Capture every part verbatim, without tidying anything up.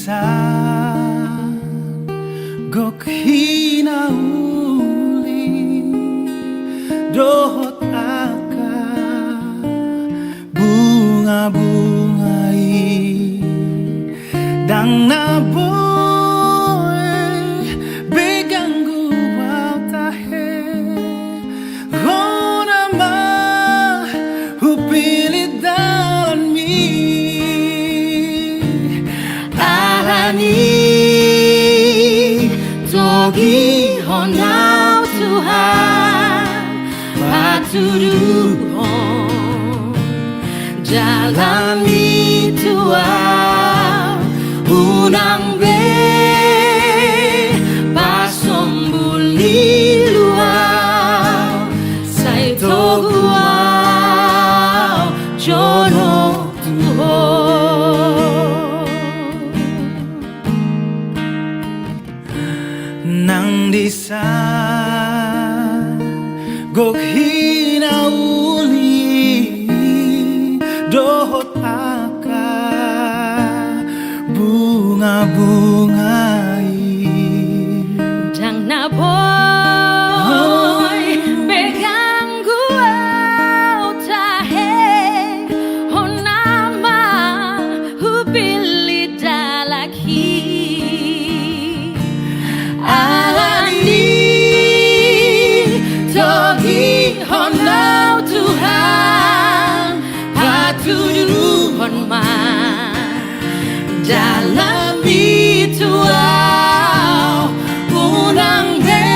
Sa gok hinauli dohot angka bunga-bunga i, ndang na boi be ganggu au tahe. Hona ma hupillit dalanmi. Alani togihon au Tuhan, patuduhon dalanmi tu au, unang be pasombul ilu au, sai togu au jonok tu Ho. Nang di sa gok hinauli dohot angka bunga-bunga i, ndang na boi be ganggu au tahe. Hona ma hupillit dalanhi. Alani togihon au Tuhan, patuduhon ma dalanmi tu au, unang be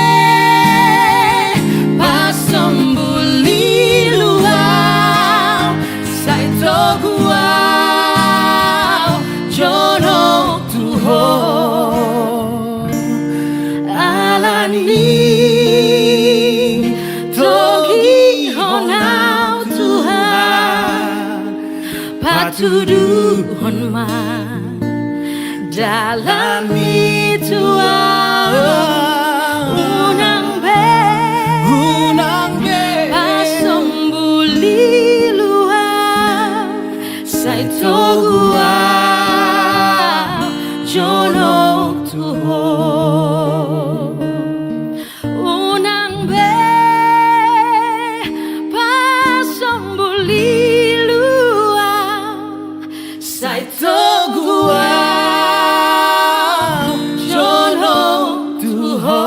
pasombul ilu au, sai togu au jonok tu Ho. Alani togihon au Tuhan, patuduhon ma dalanmi tu au, unang be, unang be pasombul ilu au, sai togu au jonok tu Ho. Unang be pasombul ilu au, sai togu au jonok tu Ho.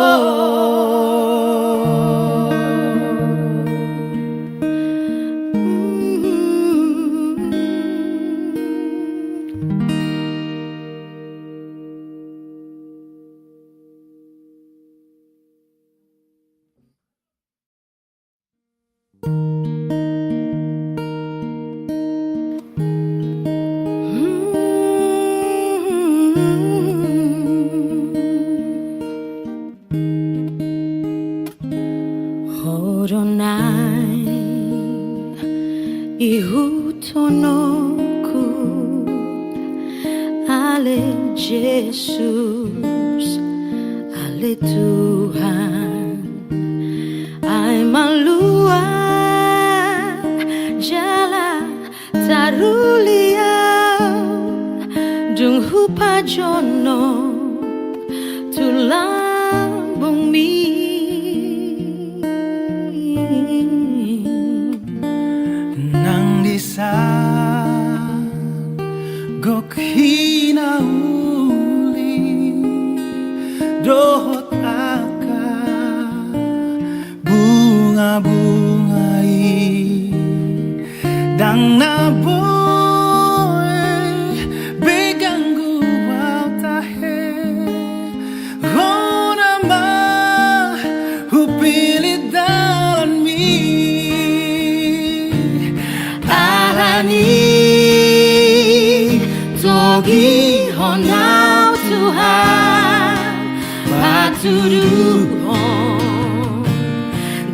Ho do na ihuthononku, ale Jesus, ale Tuhan. Ai malua jala taruli au, dung hupajonok tu lambungmi. Nang di sa gok hinauli dohot angka bunga-bunga i, ndang na boi be ganggu au tahe. Hona ma hupillit dalanmi. Alani togihon au Tuhan, patuduhon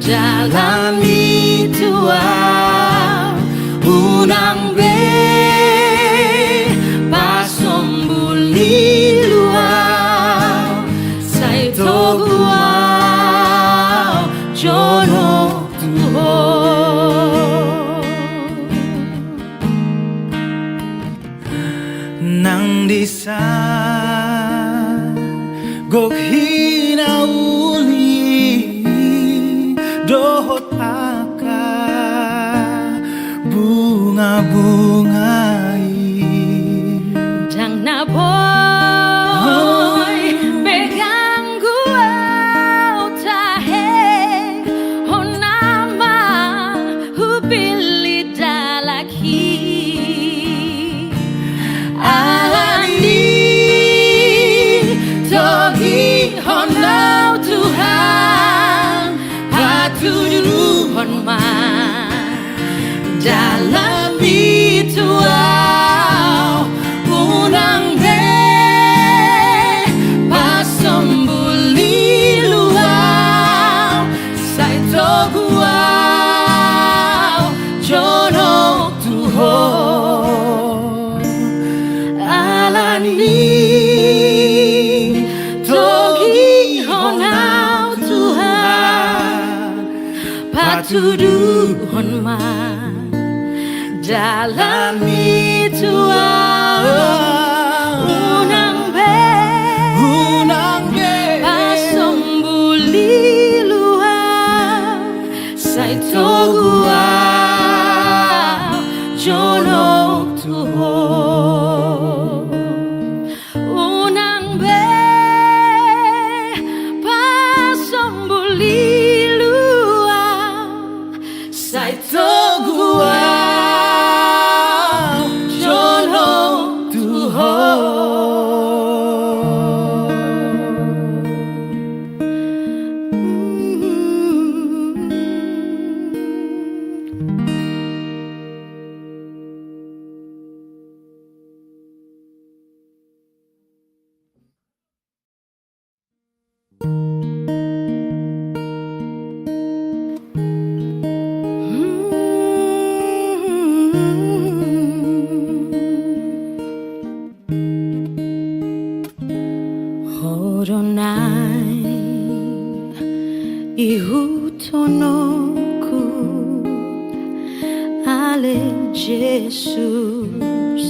dalanmi tu au, unang be pasombul ilu au, sai togu au jonok tu Ho. Nang di sa Gok hinauli dohot angka bungabunga i. Ndang na boi be ganggu au tahe, hona ma hupillit dalan i. Alani togihon au Tuhan, patuduhon ma dalanmi tu au, unang be pasombulilu au, sai togu au jonok tu Ho. Alani togihon au Tuhan, patuduhon ma dalanmi tu au, unang be, unang be pasombulilu au, sai togu au jonok tu Ho. Unang be pasombulilu au, sai togu au jonok tu Ho. Ho do na ihuthon nangku, ale Jesus,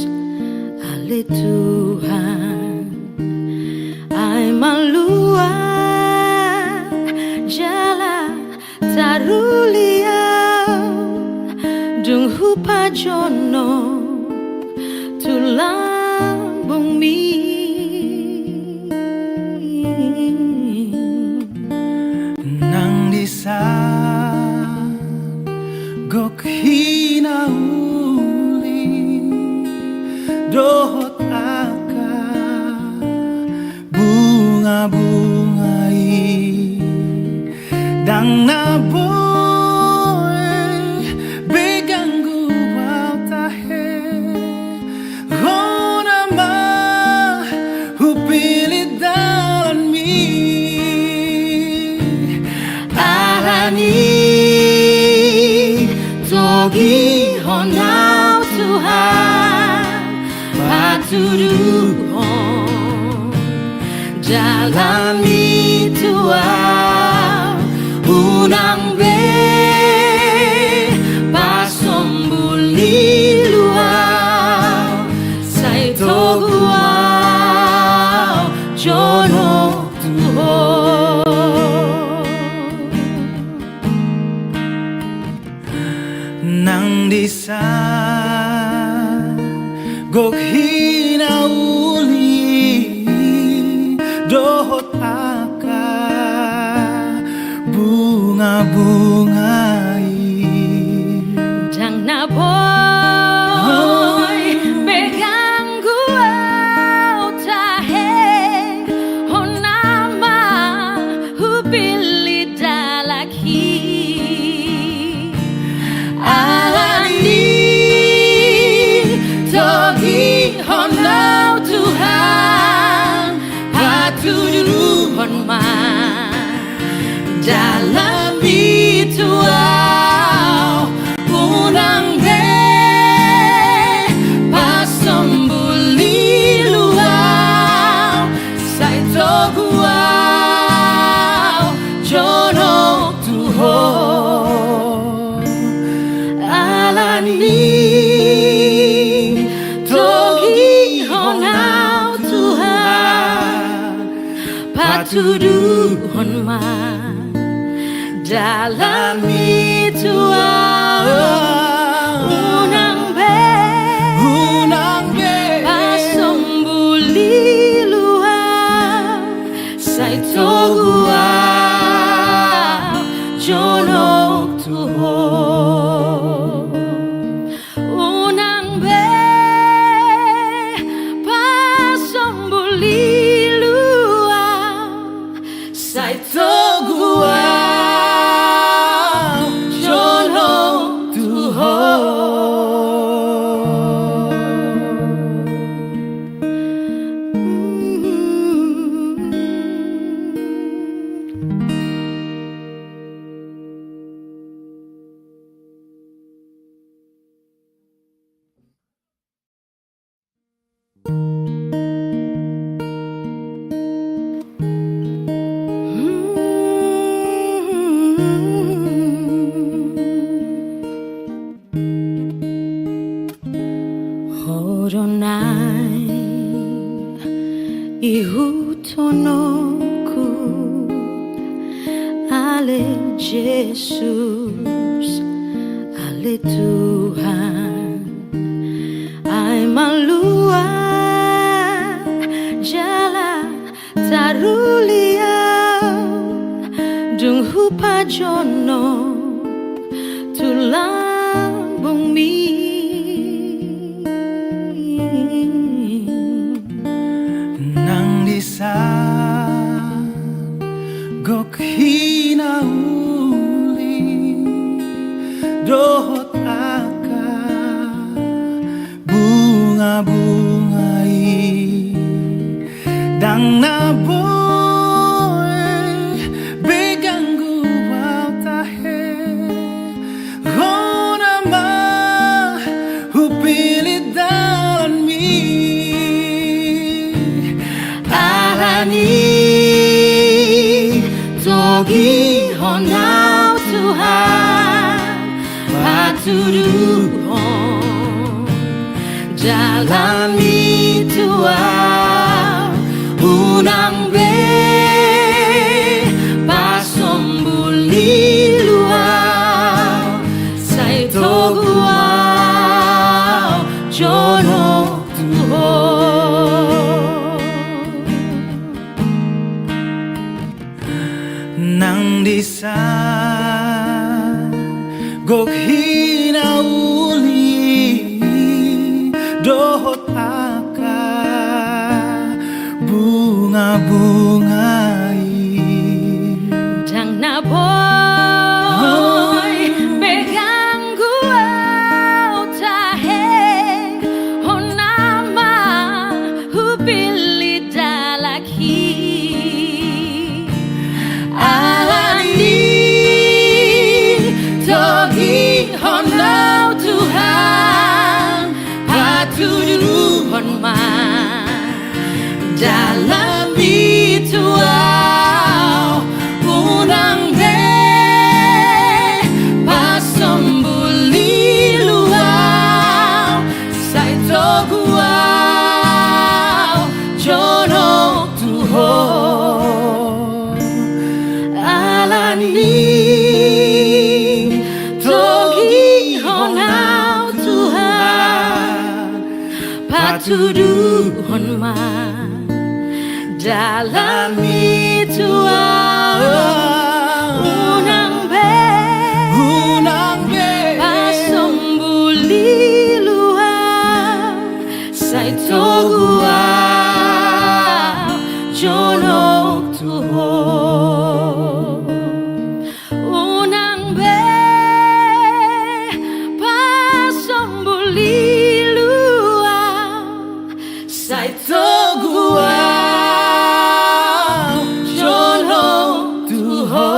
ale Tuhan. Ai malua jala taruli au, dung hupajonok tu lambungmi. Nang disa gok hinauli dohot angka bungabunga i, ndang na boi be ganggu au tahe, hona ma hupillit dalanmi. Alani togihon au Tuhan, patuduhon dalanmi tu au, unang be pasombulilu au, sai togu au jonok tu Ho. Nang disa gok hinauli dohot angka bungabunga i, ndang na boi be ganggu au tahe, hona ma hupillit dalan i. Alani togihon au Tuhan, patuduhon ma dalanmi tu au, unang be pasombulilu au, sai togu au jonok tu Ho. Alani togihon au Tuhan, Patuduhon ma dalanmi tu ahu. Unang be, unang be pasombulilu ahu, sai togu ahu jonok tu ho. Unang be pasombulilu ahu, sai togu ahu jonok tu ho. Ho do naeng ihuthononku, ale Jesus, ale Tuhan. Ai malua jala taruli ahu, dung hupajonok tu lambungmi. Nang dison gok hinauli dohot angka bungabunga i, ndang na boi be ganggu ahu tahe. Hona ma hupillit dalanmi. Alani togihon ahu Tuhan, patuduhon dalanmi tu ahu. Unang be pasombulilu ahu, sai togu ahu jonok tu ho. Nang dison gok hinauli dohot angka bungabunga i, ndang na boi be ganggu ahu tahe. Hona ma hupillit dalanmi. Alani togihon ahu Tuhan, patuduhon ma dalanmi tu ahu. Unang be pasombulilu ahu, sai togu ahu jonok tu ho. Alani togihon ahu Tuhan, patuduhon ma dalanmi tu ahu. Unang be, unang be pasombulilu ahu, sai togu ahu jonok tu ho. Unang be pasombulilu ahu, sai togu ahu jonok tu ho.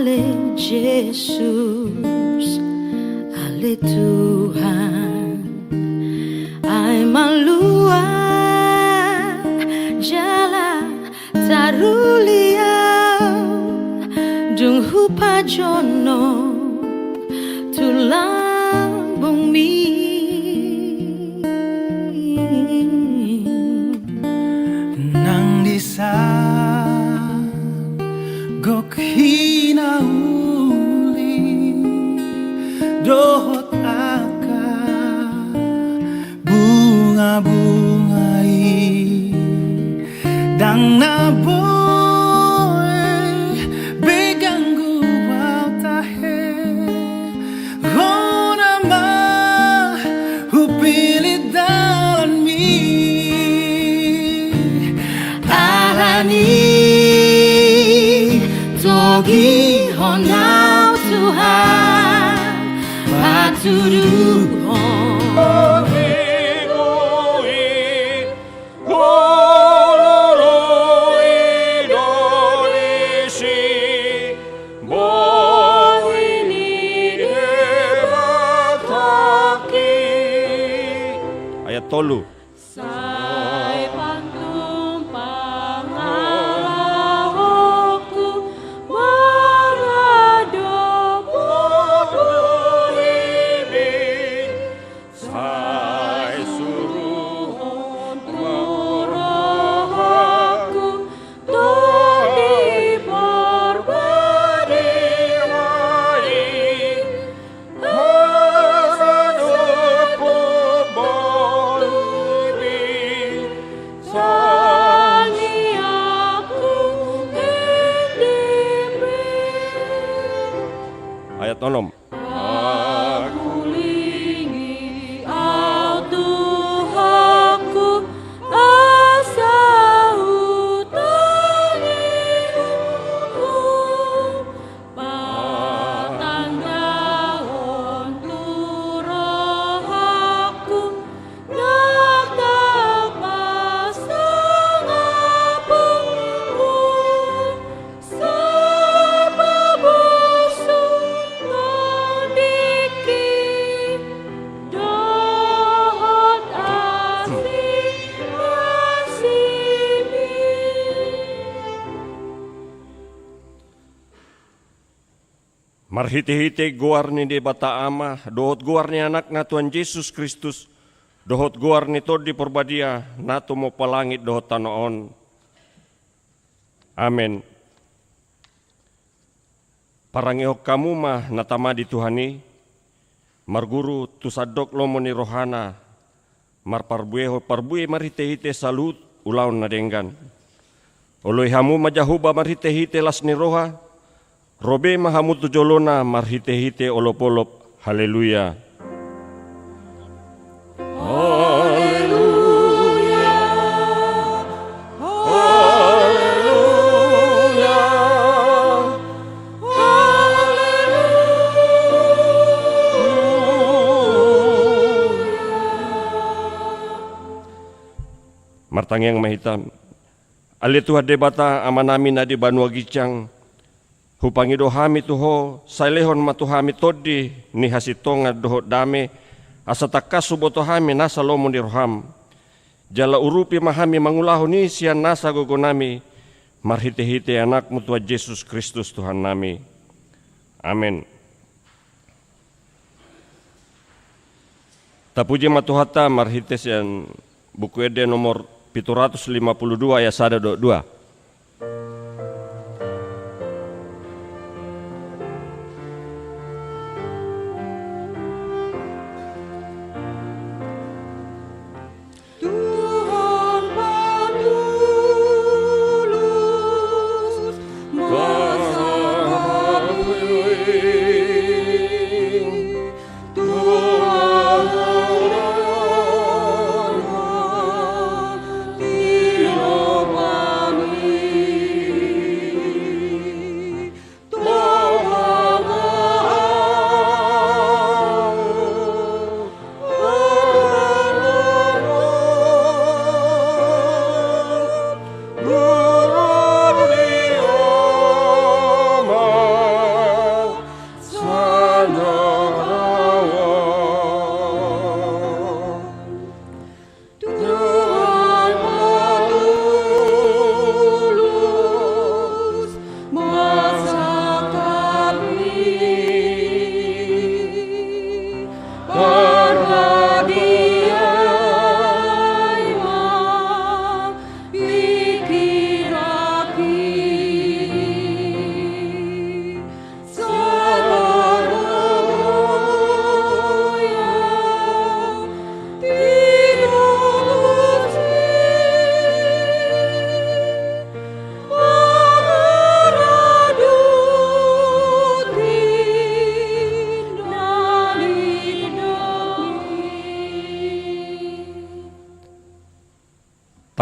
Ale Jesus, ale Tuhan, ai malua jala taruli au, dung hupajonok tu lambungmi. Nang di san gok hinauli dohot angka bunga-bunga i, ndang na boi be ganggu au tahe. Ho nama hupillit dalanmi, alani togihon au Tuhan patuduhon. Ayat tolu. Sai pantumpang halahongku maradophon tu rohami. Sai suruhon tu rohangku Tondi Parbadia i, haradophon bangmi, tangiangku endehon. Ayat onom. Pagulingi au Tuhanku, asa hutangihon Ho, patandahon tu rohangku nang tangkas sangap Ho. Sai pabosu tondingki dohot asi-asimi. Marhite-hite goar ni Debata Ama dohot goar ni Anakna Tuhan Jesus Kristus dohot goar ni Tondi Parbadia na tumompa langit dohot tano on. Amen. Parangehon hamu ma na tama di Tuhan i, marguru tu sandok lomo ni rohana, marparbuehon parbue marhite-hite saluhut ulaon na denggan. Oloi hamu ma Jahowa marhite-hite las ni roha, ro be ma hamu tu jolona marhite-hite olop-olop. Haleluya. Haleluya. Haleluya. Haleluya. Martangiang ma hita. Ale Tuhan Debata, Amanami na di banua ginjang, hupangido hami tu Ho, sai lehon ma tu hami tondi ni hasintongan dohot dame, asa tangkas huboto hami nasa lomo ni roham. Jala urupi ma hami mangulahon i sian nasa gogonami, marhite-hite Anakmu Tuhan Jesus Kristus Tuhannami. Amen. Tapuji ma Tuhanta marhite sian Buku Ende nomor pitu ratus lima puluh dua ayat sada dohot dua. Tuhan patulus, mansai habuing, Tuhan tiop hami.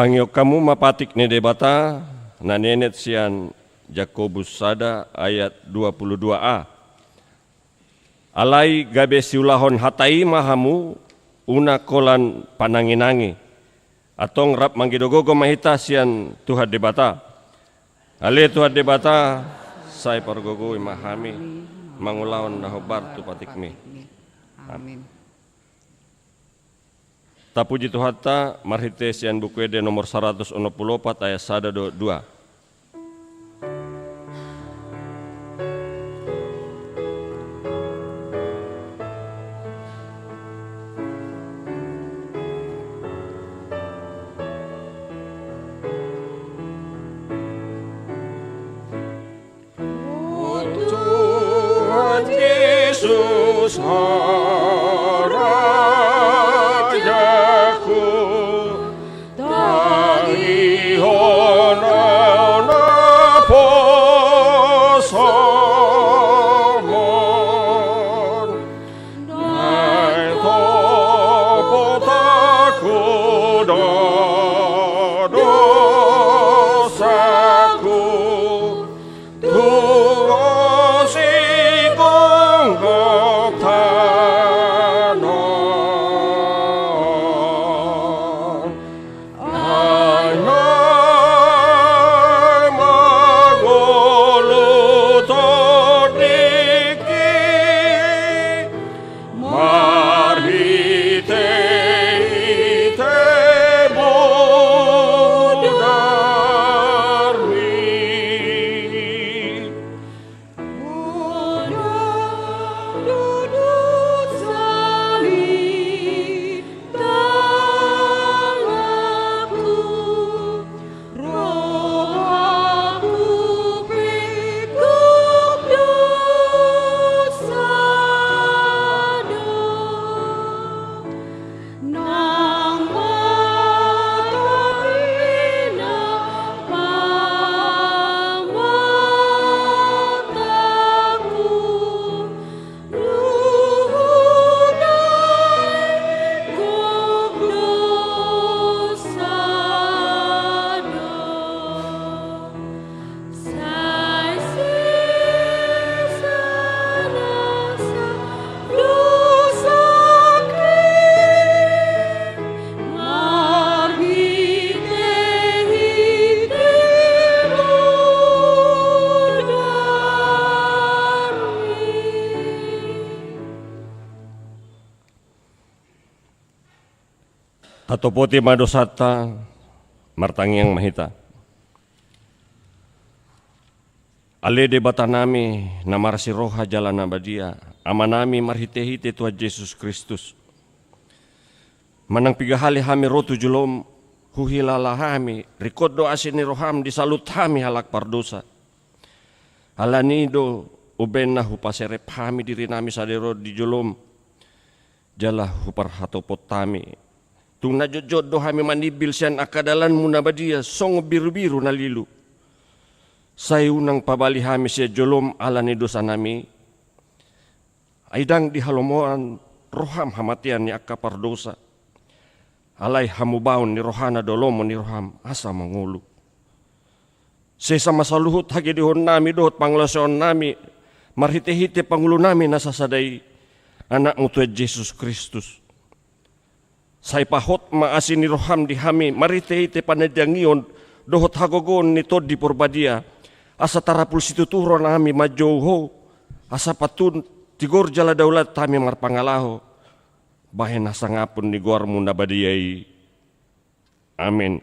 Tangihon hamu ma patik ni Debata, na nienet sian Jakobus sada ayat dua puluh dua a. Alai gabe siulahon hata i ma hamu, unang holan pananginangi. Antong rap mangido gogo ma hita sian Tuhan Debata. Ale Tuhan Debata, sai pargogoi ma hami, mangulahon na hombar tu patikmi. Amin. Tapuji Tuhanta, marhite sian Buku Ende nomor saratus onom pulu opat ayat sada dohot dua. Tuhan Jesus, harajaku, tangihon au na poso mon. Naeng topot hamu do dosaku, tu asi gonggong tano. Ai naeng mangolu tondingki, marhitehite mudarmi. Nang matapina pamataku, luhut nai gok dosa do. Sai sesa nasa dosangki, marhitehite mudarmi. Tatopoti ma dosanta, martangiang ma hita. Ale Debatanami na marsiroha jala na badia, Amanami marhitehite Tuhan Jesus Kristus. Manang piga hali hami ro tu jolom, huhilala hami, ringkot do asi ni roham di saluhut hami halak pardosa. Alani i do umbahen na hupaserep hami dirinami sadari on di jolom, jala huparhatopot hami. Tung na jotjot do hami manimbil sian angka dalanmu na badia songon birubiru na lilu. Sai unang pabali hami sian jolom ala ni dosanami. Ai ndang di halomoan roham hamatean ni angka pardosa. Alai hamubaon ni rohana do lomo ni roham asa mangolu. Sesa ma saluhut hagedehonnami dohot pangalaosionami marhitehite pangulunami na sasada i, Anakmu Tuhan Jesus Kristus. Sai pahot ma asi ni roham di hami marhitehite panangiangion dohot hagogoon ni Tondi Porbadia, asa tarapul situtu ro hami manjou Ho, asa patun tigor jala daulat hami marpangalaho bahen hasangapon ni goarmu na badia i. Amen.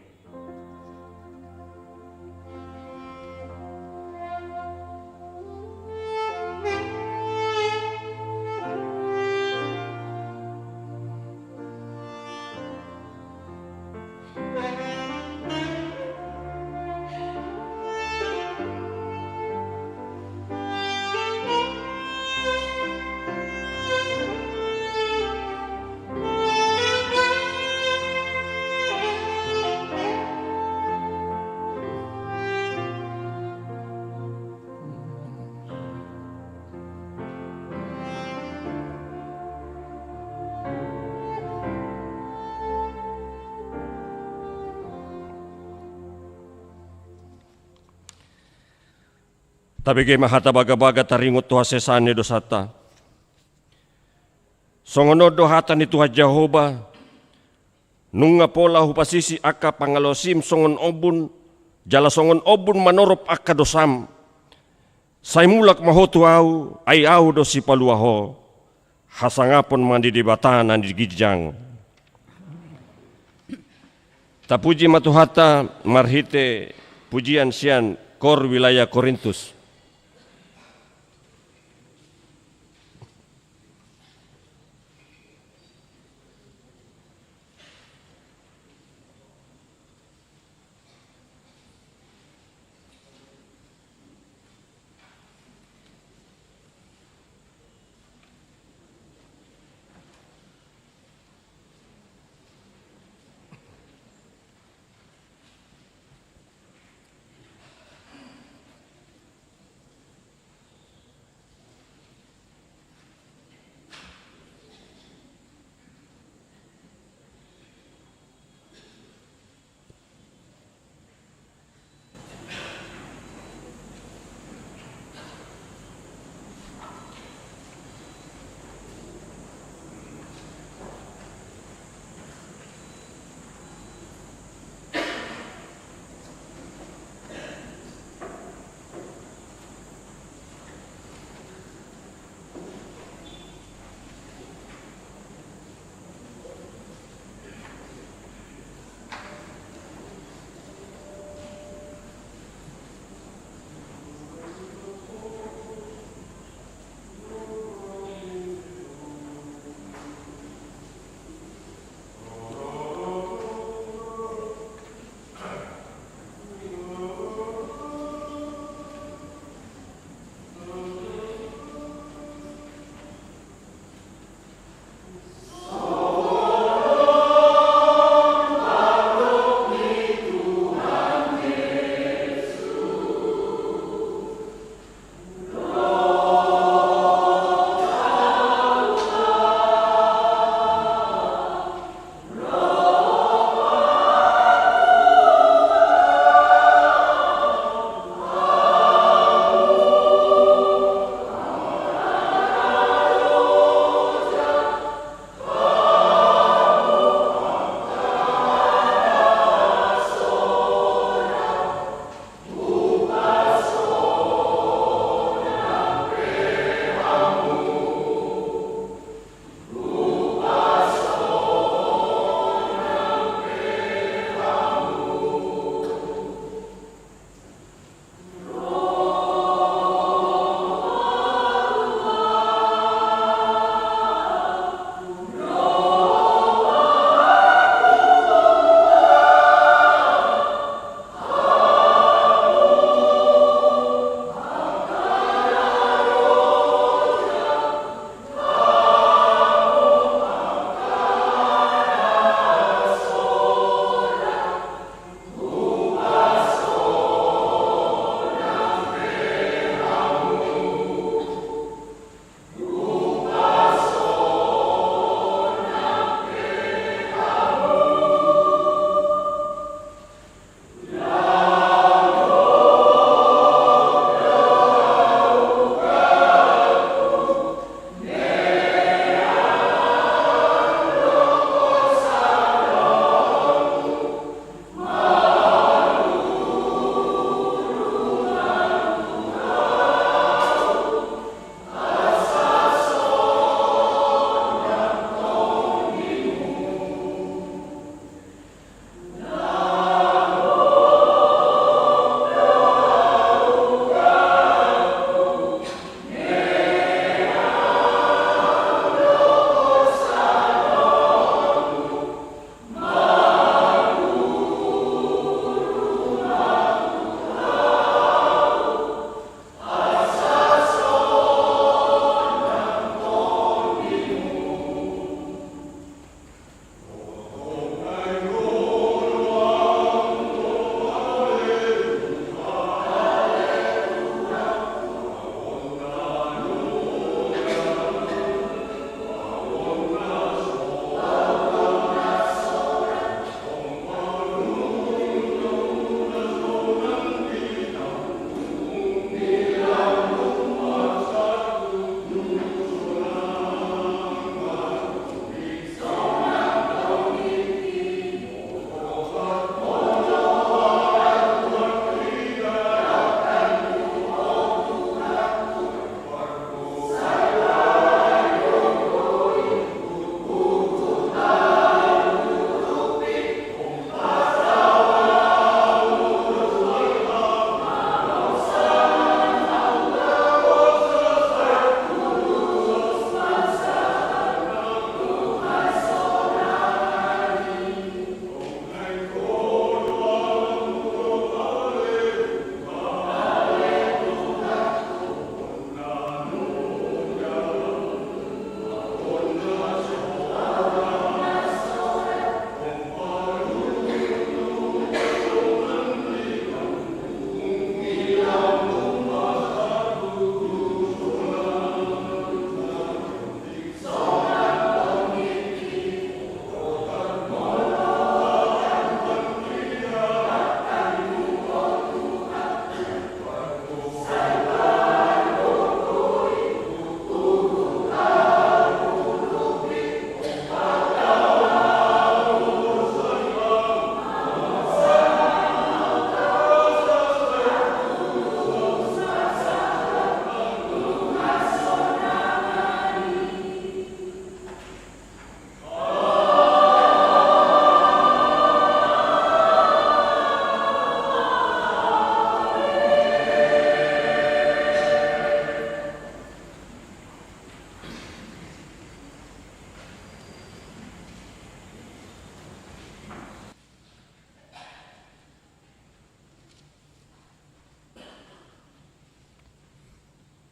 Tabege ma hata bagabaga taringot tu hasesaan ni dosanta. Songon on do hata ni Tuhan Jahowa: Nunga pola hupasisi angka pangalaosim songon ombun, jala songon ombun manorop angka dosam. Sai mulak ma ho tu Ahu, ai Ahu do sipalua ho. Hasangapon ma di Debata na di ginjang. Tapuji ma Tuhanta marhite pujian sian Kor Wilayah Korintus.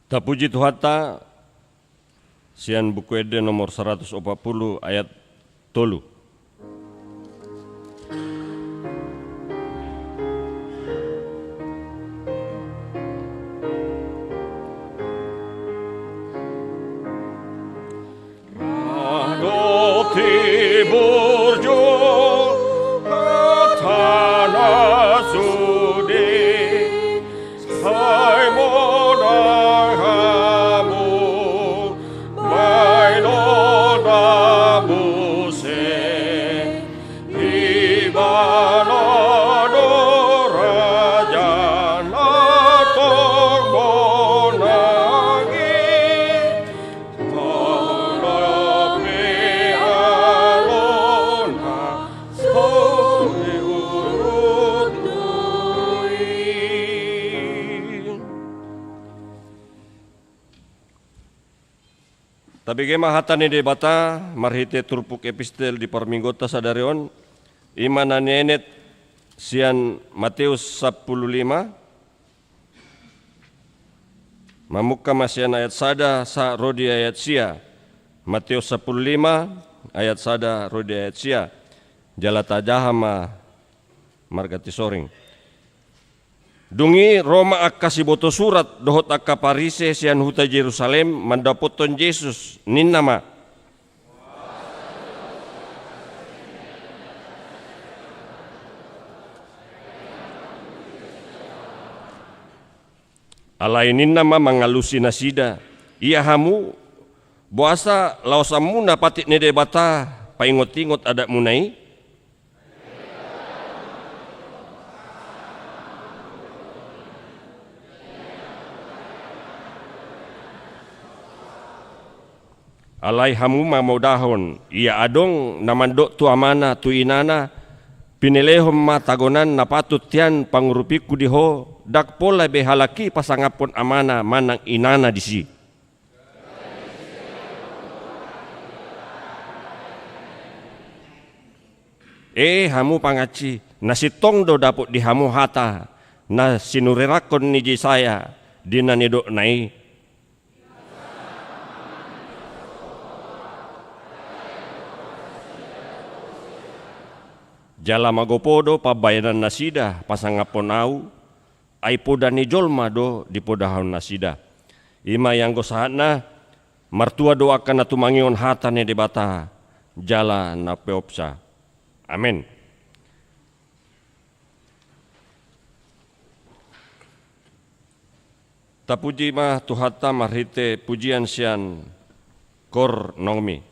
Tapuji Tuhanta, sian Buku Ende nomor saratus opat pulu ayat tolu. Dohot burju hata na sude, sai monang hamu bahenon na muse. Ibana do raja na tong monang i. Tabege ma hata ni Debata marhite turpuk epistel di parmingguonta sadari on, i ma na nienet sian Mateus sampulu lima, mamungka ma sian ayat sada sahat ro di ayat sia. Mateus sampulu lima ayat sada ro di ayat sia. Jala tajaha ma marganti soring. Dung i ro ma angka siboto surat dohot angka Parise sian huta Jerusalem mandapothon Jesus, ninna ma: Alai ninna ma mangalusi nasida: Ia hamu, boasa laosanmuna patik ni Debata paingot-ingot adatmuna i? Alai hamu mamodahon, ia adong na mandok tu amana, tu inana, pinelehon ma tagonan na patut hian pangurupingku di ho, ndang pola be halak i pasangaphon amana manang inana disi. E hamu pangansi, na sintong do dapot di hamu hata na sinurirakkon ni Jesaya di na nidokna i. Jala magopo do pambahenan nasida pasangaphon ahu, ai poda ni jolma do dipodahon nasida. I ma ianggo sahatna. Martua do angka na tumangihon hata ni Debata jala na peopsa. Amen. Tapuji ma Tuhanta marhite pujian sian koor naung i.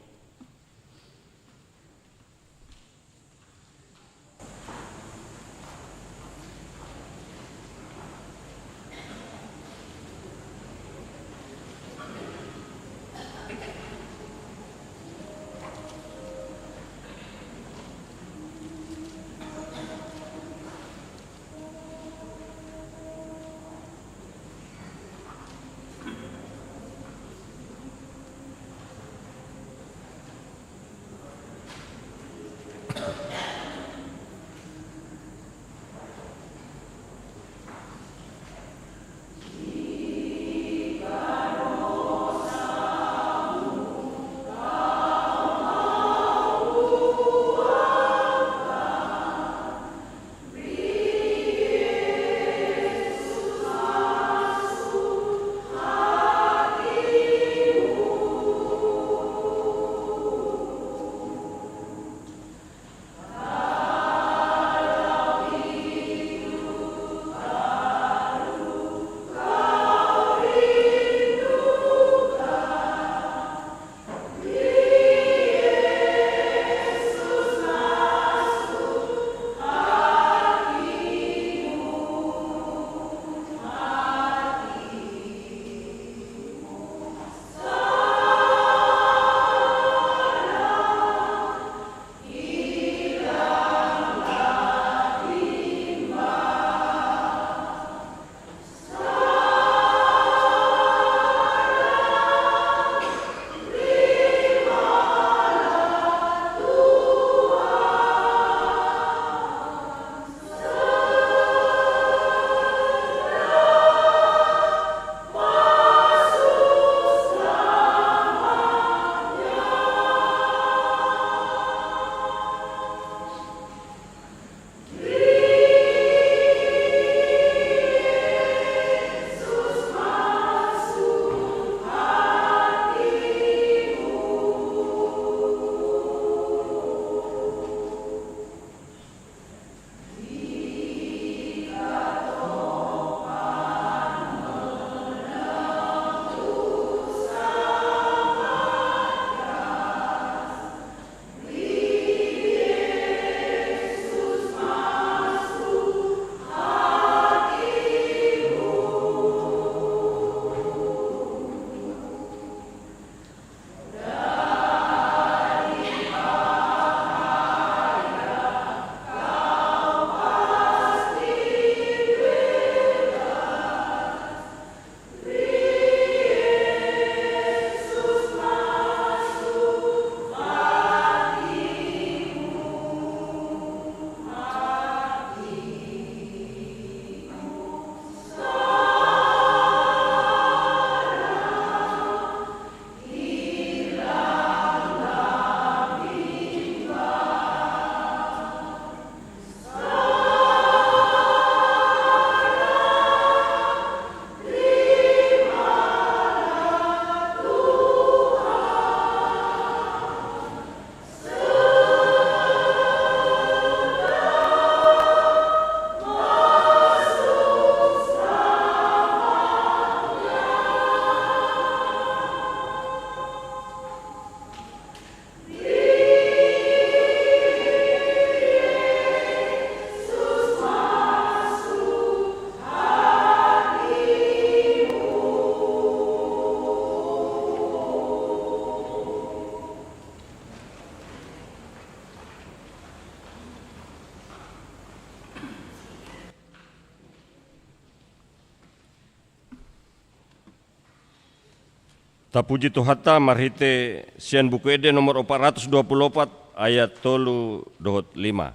Tapuji Tuhanta marhite sian Buku Ende nomor opat ratus dua pulu opat, ayat tolu dohot lima.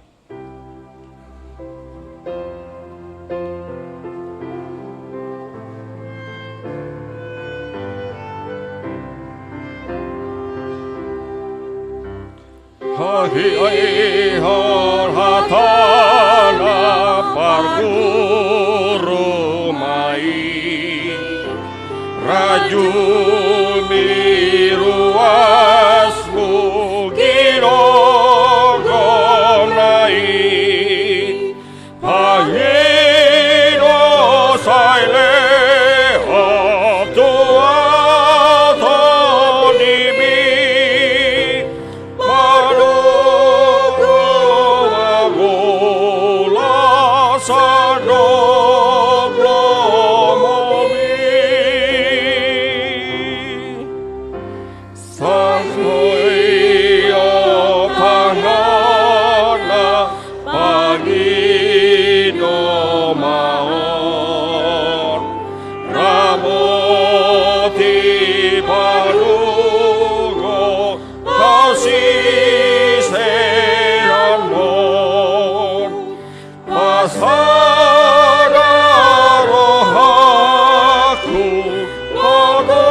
Hahiai hata na parguru ma i, raju mi ruas mu ginogo na i. Pangido sai lehon tu ato dimi, manunggu mangula sandok lomomi. Sai hoi o pangido na, pangido ma on, ramoti panunggu hasiseanmon. Pasada rohangku, patolop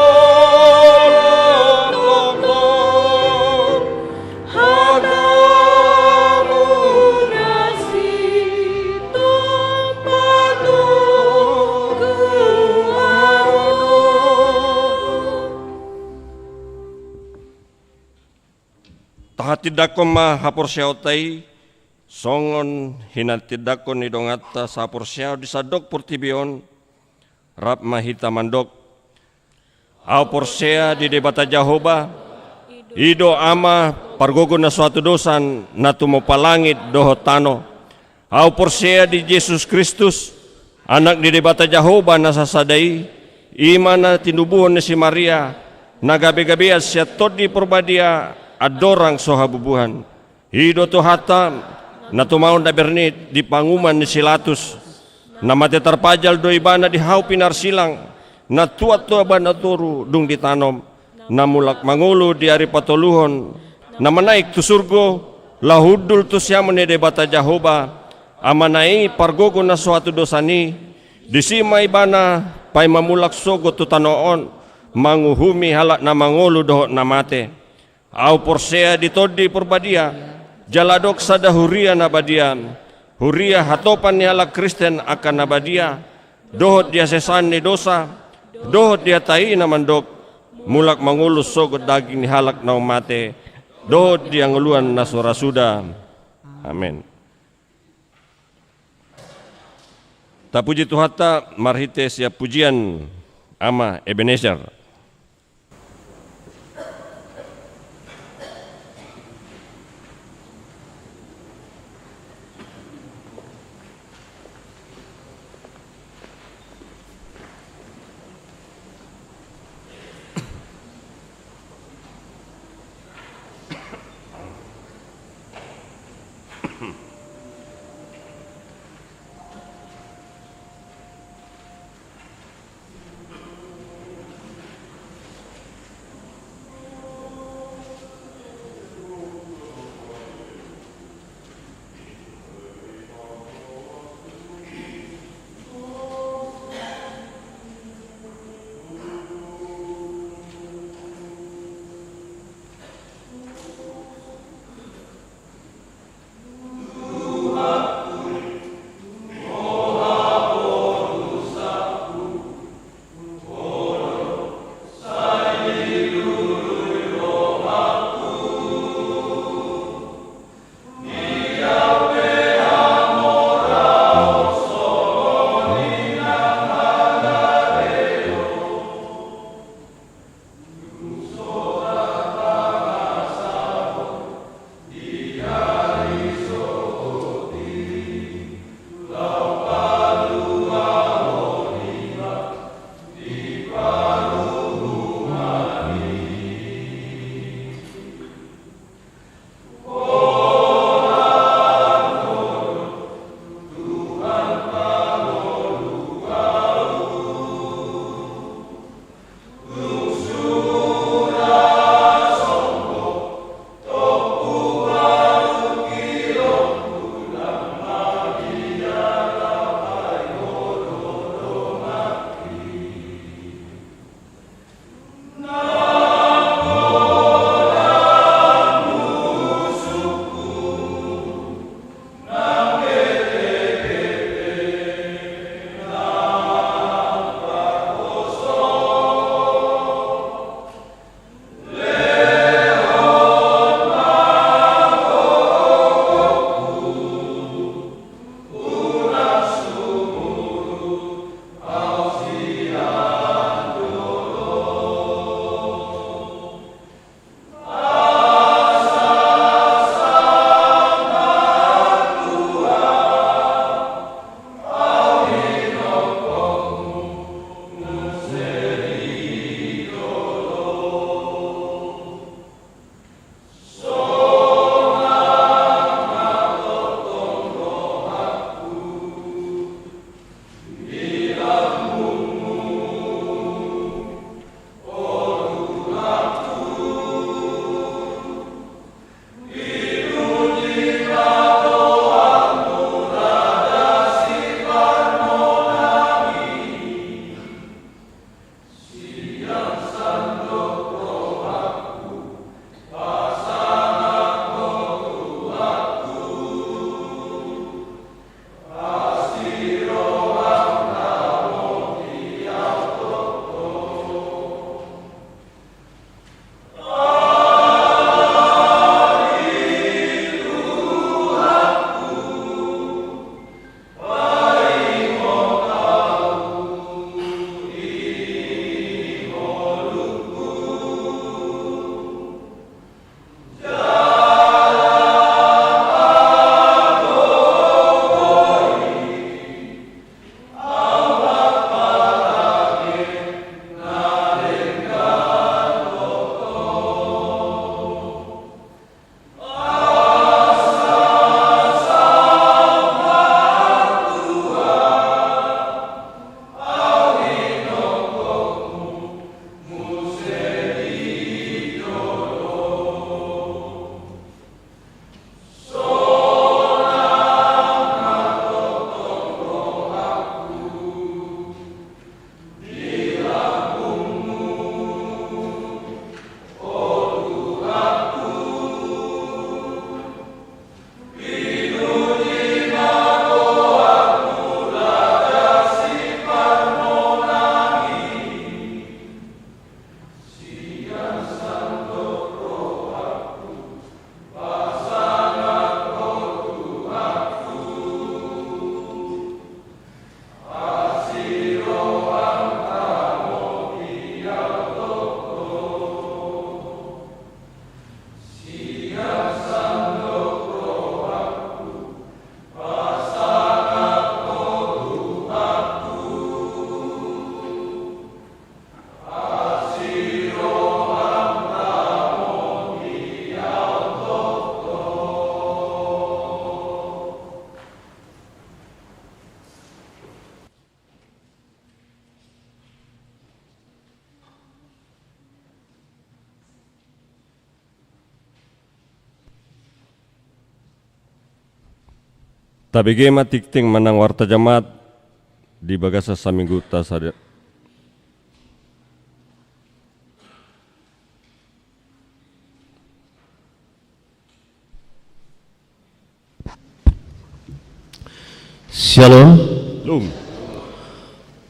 tongtong hatamu na sintong patunggu ahu. Tahatindangkon ma haporseaonta i, songon hinatindangkon ni donganta sahaporseaon di sandok portibi on, rap ma hita mandok: Ahu porsea di Debata Jahowa, i do Ama pargogo na so hatudosan, na tumompa langit dohot tano. Ahu porsea di Jesus Kristus, Anak ni Debata Jahowa na sasada i, i ma na tinubuhon ni si Maria, na gabegabean sian Tondi Porbadia, andorang so habubuhan. I do Tuhanta, na tumaon na bernit di panguhuman ni si Latus, na mate tarpajal do Ibana di hau pinarsilang, na tuat do Ibana toru dung ditanom, na mulak mangolu di ari patoluhon, na manaek tu surgo, laho hundul tu siamun ni Debata Jahowa, Amana i pargogo na so hatudosan i. Disi ma Ibana paima mulak sogot tu tano on, manguhumi halak na mangolu dohot na mate. Ahu porsea di Tondi Porbadia, jala adong sada huria na badia, huria hatopan ni halak Kristen angka na badia, dohot di hasesaan ni dosa, dohot di hata i na mandok: Mulak mangolu sogot daging ni halak naung mate, dohot di hangoluan na so ra suda. Amen. Tapuji Tuhanta marhite sian pujian Ama Ebenezer. Tabege ma tingting manang warta jamaat di bagasan samingguta sada. Shalom. Shalom.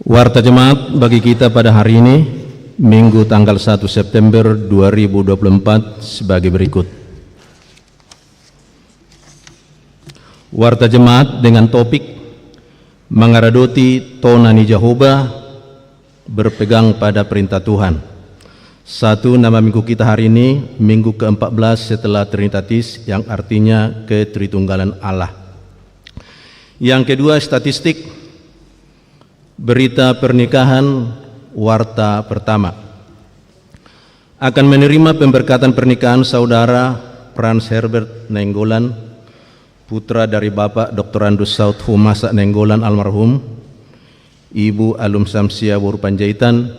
Warta jemaat bagi kita pada hari ini, Minggu tanggal satu September dua ribu dua puluh empat, sebagai berikut. Warta jemaat dengan topik Mangaradoti Tona ni Jahowa, berpegang pada perintah Tuhan. Satu, nama minggu kita hari ini, minggu keempat belas setelah Trinitatis, yang artinya Ketritunggalan Allah. Yang kedua, statistik berita pernikahan, warta pertama. Akan menerima pemberkatan pernikahan saudara Franz Herbert Nainggolan, putra dari Bapak Doktorandus Saud Humasa Nainggolan almarhum, Ibu Alum Samsia boru Panjaitan,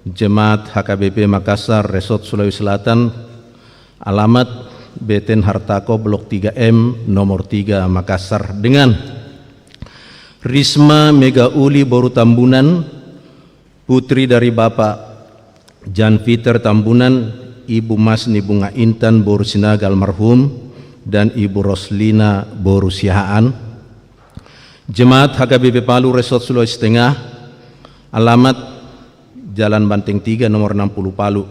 Jemaat H K B P Makassar, Resort Sulawesi Selatan, alamat Beten Hartako, Blok tiga M, nomor tiga, Makassar, dengan Risma Megauli boru Tambunan, putri dari Bapak Jan Peter Tambunan, Ibu Masni Bunga Intan boru Sinaga almarhum, dan Ibu Roslina boru Siahaan. Jemaat H K B P Palu, Resort Sulawesi Tengah, alamat Jalan Banteng tiga, nomor enam puluh, Palu.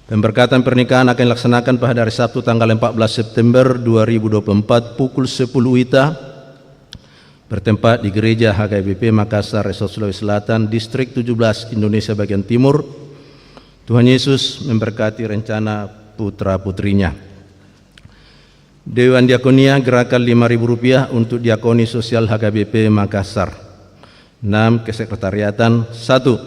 Pemberkatan pernikahan akan dilaksanakan pada hari Sabtu tanggal empat belas September dua ribu dua puluh empat pukul sepuluh WITA, bertempat di Gereja H K B P Makassar, Resort Sulawesi Selatan, Distrik tujuh belas, Indonesia bagian timur. Tuhan Yesus memberkati rencana putra-putrinya. Dewan Diakonia gerakan lima ribu rupiah untuk diakoni sosial H K B P Makassar. Enam, kesekretariatan. Satu,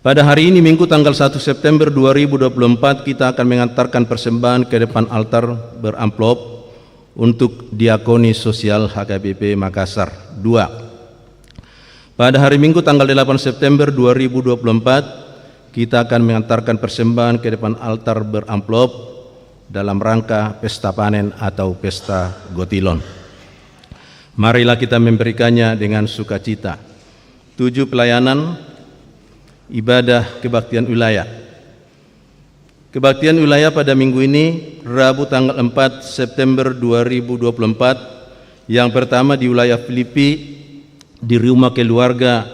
pada hari ini, Minggu tanggal satu September dua ribu dua puluh empat, kita akan mengantarkan persembahan ke depan altar beramplop untuk diakoni sosial H K B P Makassar. Dua, pada hari Minggu tanggal delapan September dua ribu dua puluh empat, kita akan mengantarkan persembahan ke depan altar beramplop dalam rangka pesta panen atau pesta gotilon. Marilah kita memberikannya dengan sukacita. Tujuh, pelayanan ibadah kebaktian wilayah. Kebaktian wilayah pada minggu ini, Rabu tanggal empat September dua ribu dua puluh empat, yang pertama di wilayah Filipi, di rumah keluarga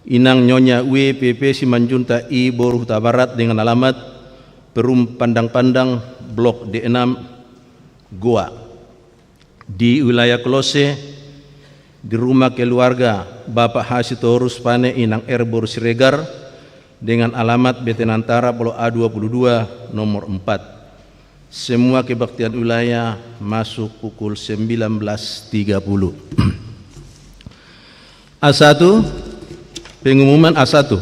Inang Nyonya W P P Simanjuntak I boru Hutabarat dengan alamat Perum Pandang-Pandang, Blok D enam, Goa. Di wilayah Kolose, di rumah keluarga Bapak H Sitorus Pane Inang R boru Siregar dengan alamat Beten Antara, Blok A dua puluh dua, nomor empat. Semua kebaktian wilayah masuk pukul sembilan belas tiga puluh. A satu, pengumuman A satu.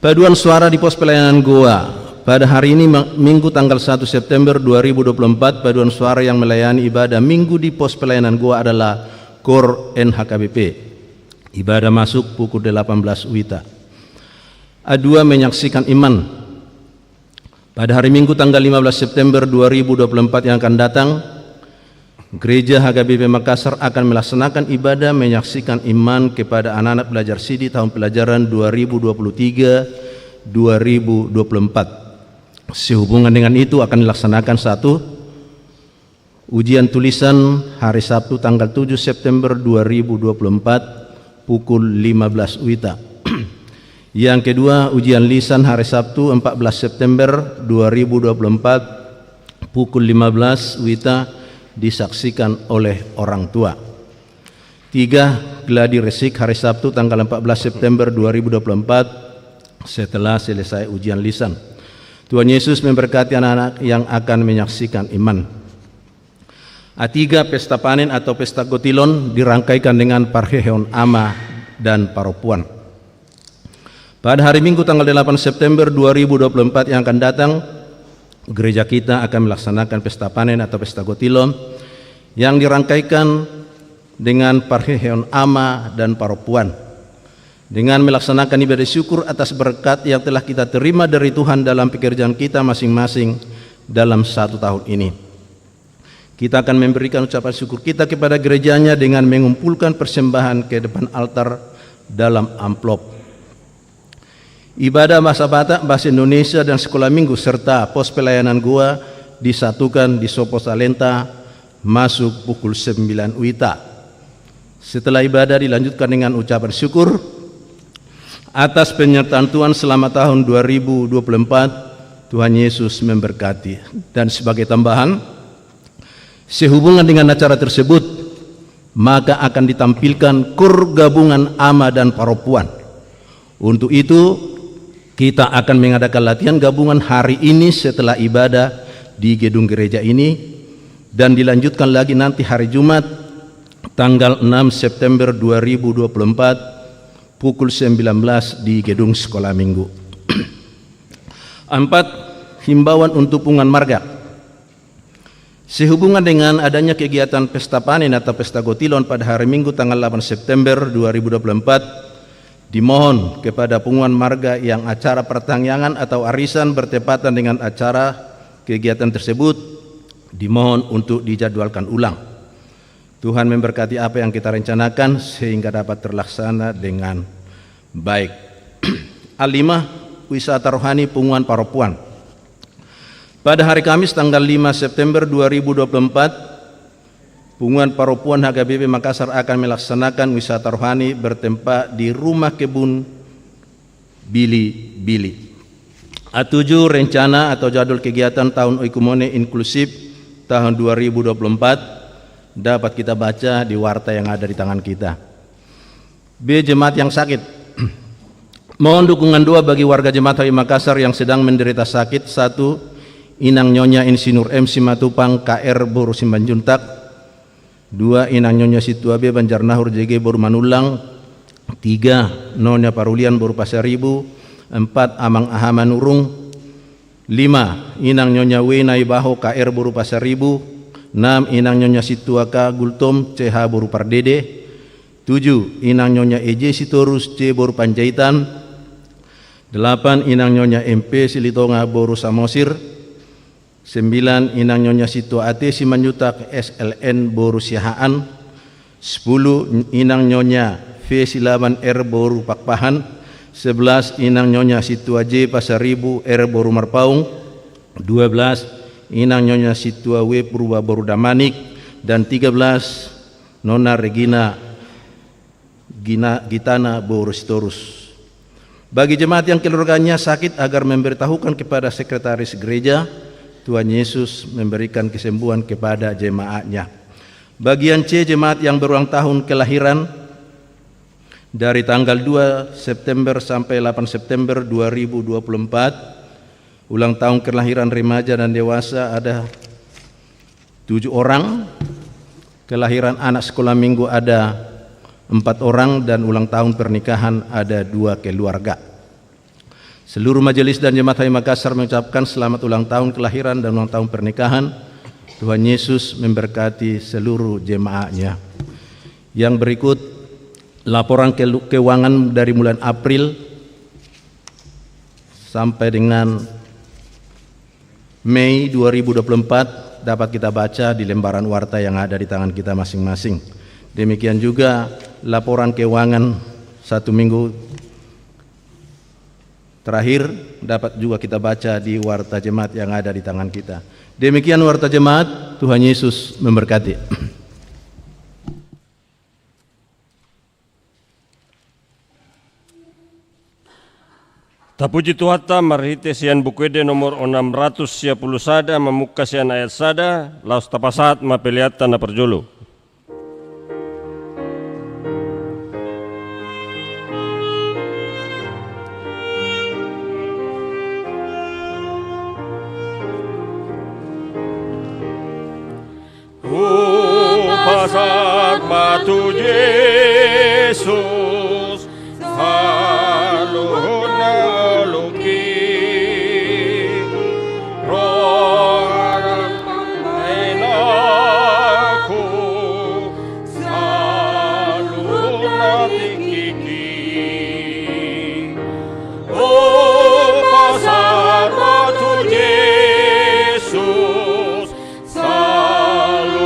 Paduan suara di pos pelayanan Goa. Pada hari ini, Ma-, Minggu tanggal satu September dua ribu dua puluh empat, paduan suara yang melayani ibadah Minggu di pos pelayanan Goa adalah Kor N H K B P. Ibadah masuk pukul delapan belas WITA. A dua, menyaksikan iman. Pada hari Minggu tanggal lima belas September dua ribu dua puluh empat yang akan datang, Gereja H K B P Makassar akan melaksanakan ibadah menyaksikan iman kepada anak-anak belajar sidi tahun pelajaran dua ribu dua puluh tiga dua ribu dua puluh empat. Sehubungan dengan itu akan dilaksanakan satu, ujian tulisan hari Sabtu tanggal tujuh September dua ribu dua puluh empat pukul lima belas WITA. Yang kedua, ujian lisan hari Sabtu empat belas September dua ribu dua puluh empat pukul lima belas WITA disaksikan oleh orang tua. Tiga, gladi resik hari Sabtu tanggal empat belas September dua ribu dua puluh empat setelah selesai ujian lisan. Tuhan Yesus memberkati anak-anak yang akan menyaksikan iman. A tiga, pesta panen atau pesta gotilon dirangkaikan dengan parheheon ama dan parompuan. Pada hari Minggu tanggal delapan September dua ribu dua puluh empat yang akan datang, gereja kita akan melaksanakan pesta panen atau pesta gotilon yang dirangkaikan dengan parheheon ama dan parompuan. Dengan melaksanakan ibadah syukur atas berkat yang telah kita terima dari Tuhan dalam pekerjaan kita masing-masing dalam satu tahun ini. Kita akan memberikan ucapan syukur kita kepada gereja-Nya dengan mengumpulkan persembahan ke depan altar dalam amplop. Ibadah bahasa Batak, bahasa Indonesia, dan sekolah minggu serta pos pelayanan Goa disatukan di Sopo Salenta masuk pukul sembilan WITA. Setelah ibadah dilanjutkan dengan ucapan syukur atas penyertaan Tuhan selama tahun dua ribu dua puluh empat. Tuhan Yesus memberkati. Dan sebagai tambahan, sehubungan dengan acara tersebut, maka akan ditampilkan Kor Gabungan Ama dan Parompuan. Untuk itu, kita akan mengadakan latihan gabungan hari ini setelah ibadah di gedung gereja ini, dan dilanjutkan lagi nanti hari Jumat, tanggal enam September dua ribu dua puluh empat, pukul sembilan belas di gedung sekolah minggu. Empat, himbauan untuk punguan marga. Sehubungan dengan adanya kegiatan pesta panen atau pesta gotilon pada hari Minggu tanggal delapan September dua ribu dua puluh empat, dimohon kepada punguan marga yang acara pertanggiangan atau arisan bertepatan dengan acara kegiatan tersebut, dimohon untuk dijadwalkan ulang. Tuhan memberkati apa yang kita rencanakan sehingga dapat terlaksana dengan baik. Alima, wisata rohani punguan parompuan. Pada hari Kamis tanggal lima September dua ribu dua puluh empat, punguan parompuan H K B P Makassar akan melaksanakan wisata rohani bertempat di Rumah Kebun Bili-bili. A tujuh, rencana atau jadwal kegiatan tahun oikumene inklusif tahun dua ribu dua puluh empat dapat kita baca di warta yang ada di tangan kita. B, jemaat yang sakit. Mohon dukungan doa bagi warga jemaat H K B P Makassar yang sedang menderita sakit. Satu, Inang Nyonya Insinyur M Simatupang, K R boru Simanjuntak. Dua, Inang Nyonya Situa B Banjarnahor J G boru Manullang. Tiga, Nona Parulian boru Pasaribu. Empat, Amang Aha Manurung. Lima, Inang Nyonya W Naibaho K R boru Pasaribu. Enam, Inang Nyonya Situa K Gultom C H boru Pardede. Tujuh, Inang Nyonya E J Sitorus C boru Panjaitan. Delapan, Inang Nyonya M P Silitonga boru Samosir. Sembilan, Inang Nyonya Situa A T Simanjuntak S L N boru Siahaan. Sepuluh, Inang Nyonya V Silaban R boru Pakpahan. Sebelas, Inang Nyonya Situa J Pasaribu R boru Marpaung. Dua belas, Inang Nyonya Situa W Purba boru Damanik. Dan tiga belas, Nona Regina Gina-, Gitana boru Sitorus. Bagi jemaat yang keluarganya sakit, agar memberitahukan kepada sekretaris gereja. Tuhan Yesus memberikan kesembuhan kepada jemaatnya. Bagian C, jemaat yang berulang tahun kelahiran dari tanggal dua September sampai delapan September dua ribu dua puluh empat. Ulang tahun kelahiran remaja dan dewasa ada tujuh orang, kelahiran anak sekolah minggu ada empat orang, dan ulang tahun pernikahan ada dua keluarga. Seluruh majelis dan jemaat H K B P Makassar mengucapkan selamat ulang tahun kelahiran dan ulang tahun pernikahan. Tuhan Yesus memberkati seluruh jemaatnya. Yang berikut, laporan kelu-, keuangan dari bulan April sampai dengan Mei dua ribu dua puluh empat dapat kita baca di lembaran warta yang ada di tangan kita masing-masing. Demikian juga laporan keuangan satu minggu terakhir dapat juga kita baca di warta jemaat yang ada di tangan kita. Demikian warta jemaat, Tuhan Yesus memberkati. Tapuji Tuhanta, marhite sian Buku Ende nomor enam ratus sia puluh sada, mamungka sian ayat sada, laos tapasahat ma peleanta na parjolo. Hupasahat ma tu Jesus saluhutna ngolungki. Roha nang bahenonku saluhutna tingkingki. Hupasahat ma tu Jesus saluhutna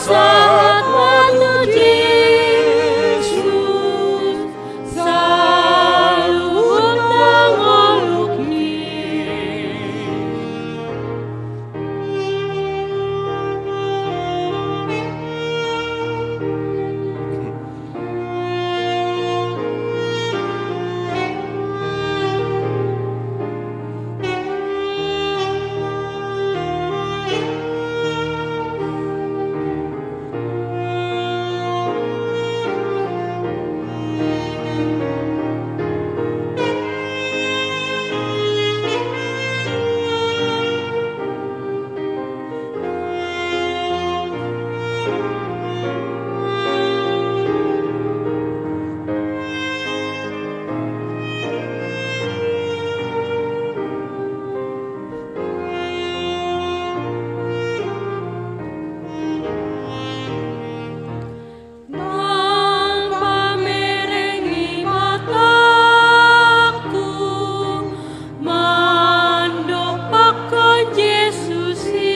Sahat ma tu Jesus, saluhut na ngolungki. Nang pamereng i matangku, mandompakkon Jesus i,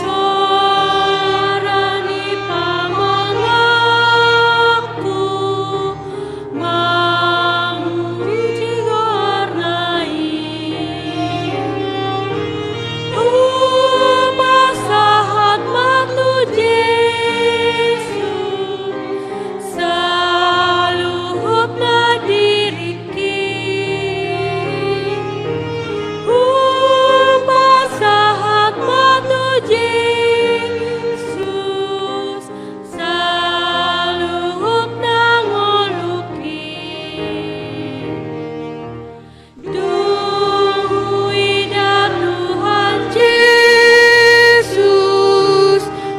soara ni pamanganku, mamuji goarna i. Hupasahat ma tu Jesus, saluhutna diringki. Hupasahat ma tu Jesus, saluhutna ngolungki. Dung huida Tuhan Jesus,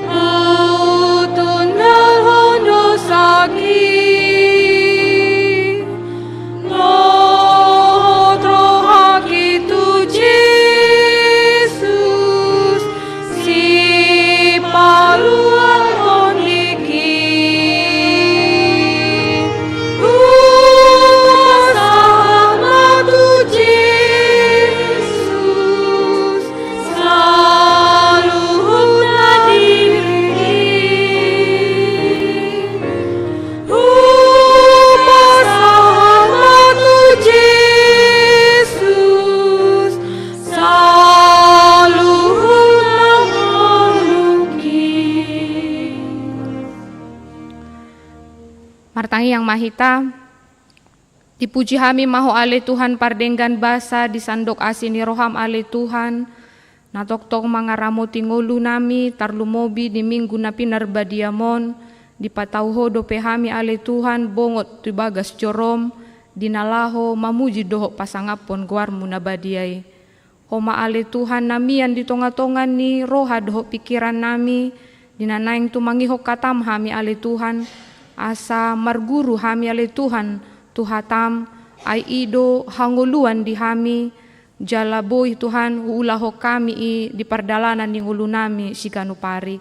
hutundalhon dosangki. Lot rohangki tu Jesus, sipaluathon dingki. Hupasahat ma tu Jesus, saluhutna diringki. Hupasahat ma tu Jesus, saluhutna ngolungki. Martangiang ma hita. Dipuji hami ma Ho ale Tuhan pardenggan basa, di sandok asi ni roham ale Tuhan, na tongtong mangaramoti ngolunami, tarlumobi di Minggu na pinarbadiam on, dipatau Ho dope hami ale Tuhan bongot tu bagas jorom, di na laho mamuji dohot pasangaphon goarmu na badia i. Ho ma ale Tuhan na mian di tongatonga ni roha dohot pingkirannami, di na naeng tumangihon hatam hami ale Tuhan, asa marguru hami ale Tuhan tu hatam, ai i do hangoluan di hami, jala boi Tuhan huulahon hami i di pardalanan ni ngolunami siganup ari.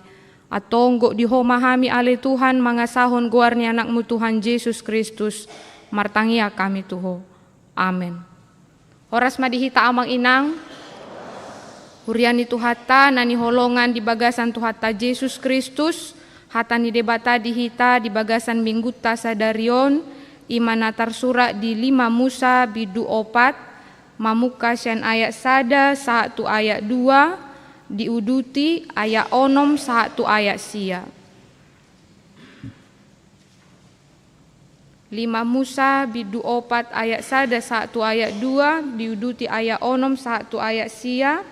Antong gok di Ho ma hami ale Tuhan mangasahon goar ni Anakmu Tuhan Jesus Kristus, martangiang hami tu Ho. Amen. Horas ma di hita amang inang. Huria ni Tuhanta na hinaholongan di bagasan Tuhanta Jesus Kristus, hata ni Debata di hita di bagasan Minggunta sadari on, i ma na tarsurat di lima Musa bindu opat, mamungka sian ayat sada sahat tu ayat dua, diuduti ayat onom sahat tu ayat sia. Lima Musa bindu opat ayat sada sahat tu ayat dua, diuduti ayat onom sahat tu ayat sia.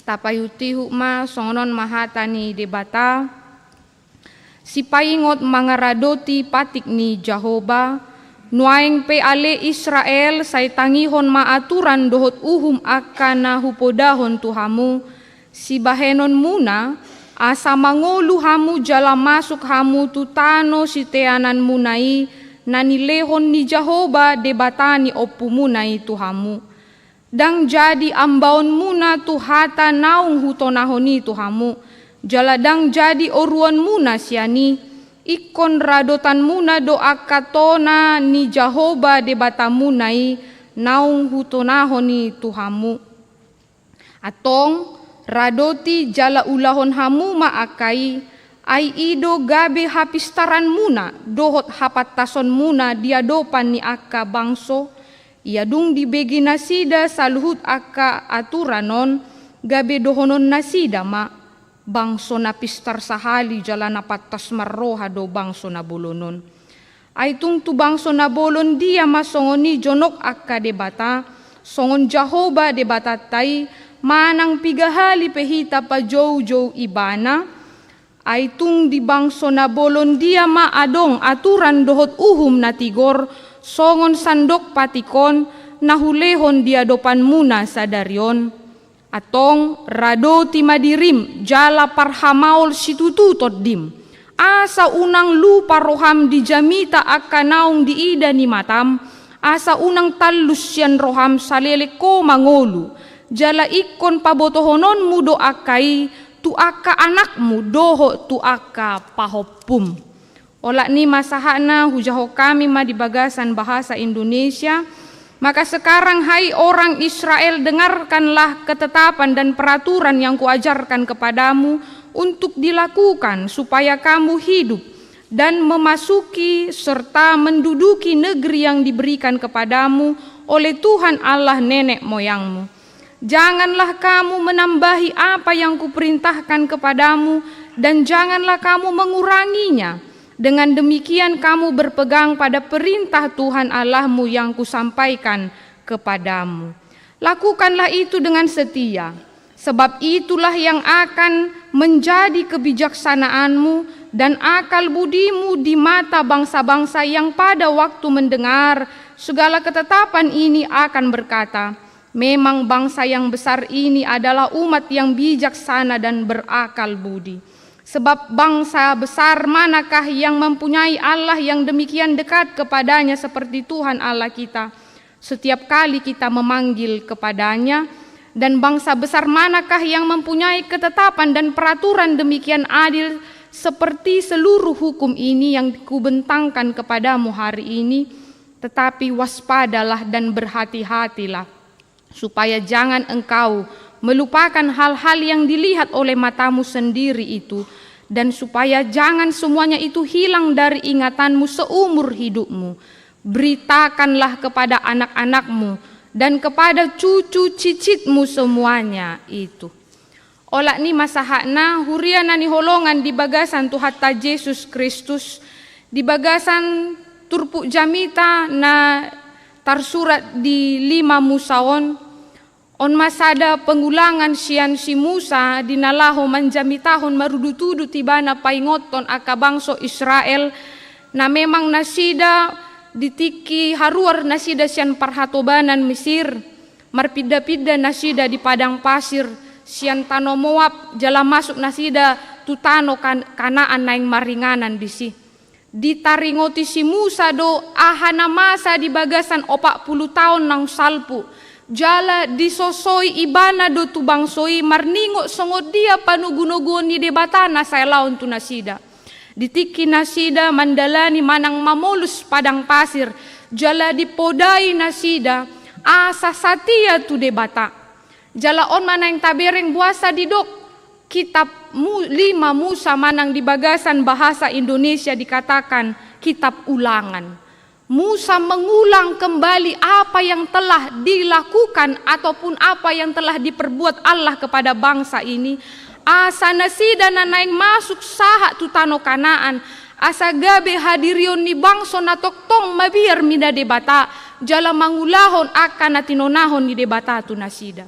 Tapaihutihut ma, songon on ma hata ni Debata. Sipaingot mangaradoti patik ni Jahowa, nuaeng pe ale Israel sai tangihon ma aturan dohot uhum angka na hupodahon tu hamu, sibahenonmuna, asa mangolu hamu jala masuk hamu tu tano siteananmuna i, na nilehon ni Jahowa Debata ni ompumuna i tu hamu. Ndang jadi ambaonmuna tu hata naung hutonahon i tu hamu, jala ndang jadi oruonmuna sian i, ingkon radotanmuna do angka tona ni Jahowa Debatamuna i naung hutonahon i tu hamu. Antong, Radoti jala ulahon hamu ma angka i, ai i do gabe hapistaranmuna dohot hapantasonmuna di adopan ni angka bangso. Ia dung dibege nasida saluhut angka aturan on, gabe dohonon nasida ma: Bangso na pistar sahali jala na pantas marroha do bangso na bolon on. Ai tung tu bangso na bolon dia ma songon i jonok angka debata, songon Jahowa Debatanta i, manang piga hali pe hita pajoujou Ibana? Ai tung di bangso na bolon dia ma adong aturan dohot uhum na tigor, songon sandok patik on, na hulehon di adopanmuna sadari on? Antong, radoti ma dirim jala parhamaol situtu tondim, asa unang lupa roham di jamita angka naung diida ni matam, asa unang tallus sian roham saleleng ho mangolu, jala ingkon pabotohononmu do angka i tu angka anakmu dohot tu angka pahompum. Olat ni ma sahatna, hujahahon hami ma di bagasan bahasa Indonesia: Maka sekarang, hai orang Israel, dengarkanlah ketetapan dan peraturan yang kuajarkan kepadamu untuk dilakukan, supaya kamu hidup dan memasuki serta menduduki negeri yang diberikan kepadamu oleh Tuhan Allah nenek moyangmu. Janganlah kamu menambahi apa yang kuperintahkan kepadamu, dan janganlah kamu menguranginya. Dengan demikian kamu berpegang pada perintah Tuhan Allahmu yang kusampaikan kepadamu. Lakukanlah itu dengan setia, sebab itulah yang akan menjadi kebijaksanaanmu dan akal budimu di mata bangsa-bangsa yang pada waktu mendengar segala ketetapan ini akan berkata, "Memang bangsa yang besar ini adalah umat yang bijaksana dan berakal budi." Sebab bangsa besar manakah yang mempunyai Allah yang demikian dekat kepadanya seperti Tuhan Allah kita? Setiap kali kita memanggil kepadanya, dan bangsa besar manakah yang mempunyai ketetapan dan peraturan demikian adil seperti seluruh hukum ini yang kubentangkan kepadamu hari ini? Tetapi waspadalah dan berhati-hatilah, supaya jangan engkau melupakan hal-hal yang dilihat oleh matamu sendiri itu, dan supaya jangan semuanya itu hilang dari ingatanmu seumur hidupmu. Beritakanlah kepada anak-anakmu dan kepada cucu cicitmu semuanya itu. Olat ni ma sahatna, huria na hinaholongan di bagasan Tuhanta Jesus Kristus, di bagasan turpuk jamita na tarsurat di lima Musa on, on ma sada pengulangan sian si Musa di na laho manjamitahon marudut-udut ibana paingothon angka bangso Israel, na memang nasida di tingki haruar nasida sian parhatobanan Misir, marpinda-pinda nasida di padang pasir, sian tano Moab, jala masuk nasida tu tano Kan-, Kanaan naeng maringanan disi. Ditaringoti si Musa do aha na masa di bagasan opat pulu taon naung salpu, jala disosoi ibana do tu bangso i marningot songon dia panogu-noguon ni Debata na sai laon tu nasida. Di tingki nasida mandalani manang mamolus padang pasir, jala dipodai nasida asa satia tu Debata. Jala on ma naeng tabereng boasa didok kitab Mu-, lima Musa manang di bagasan bahasa Indonesia dikatakan kitab Ulangan. Musa mengulang kembali apa yang telah dilakukan ataupun apa yang telah diperbuat Allah kepada bangsa ini, asa nasida na naeng masuk sahat tu tano Kanaan, asa gabe hadirion ni bangso na tongtong mabiar minda Debata, jala mangulahon angka na tinonahon ni Debata tu nasida.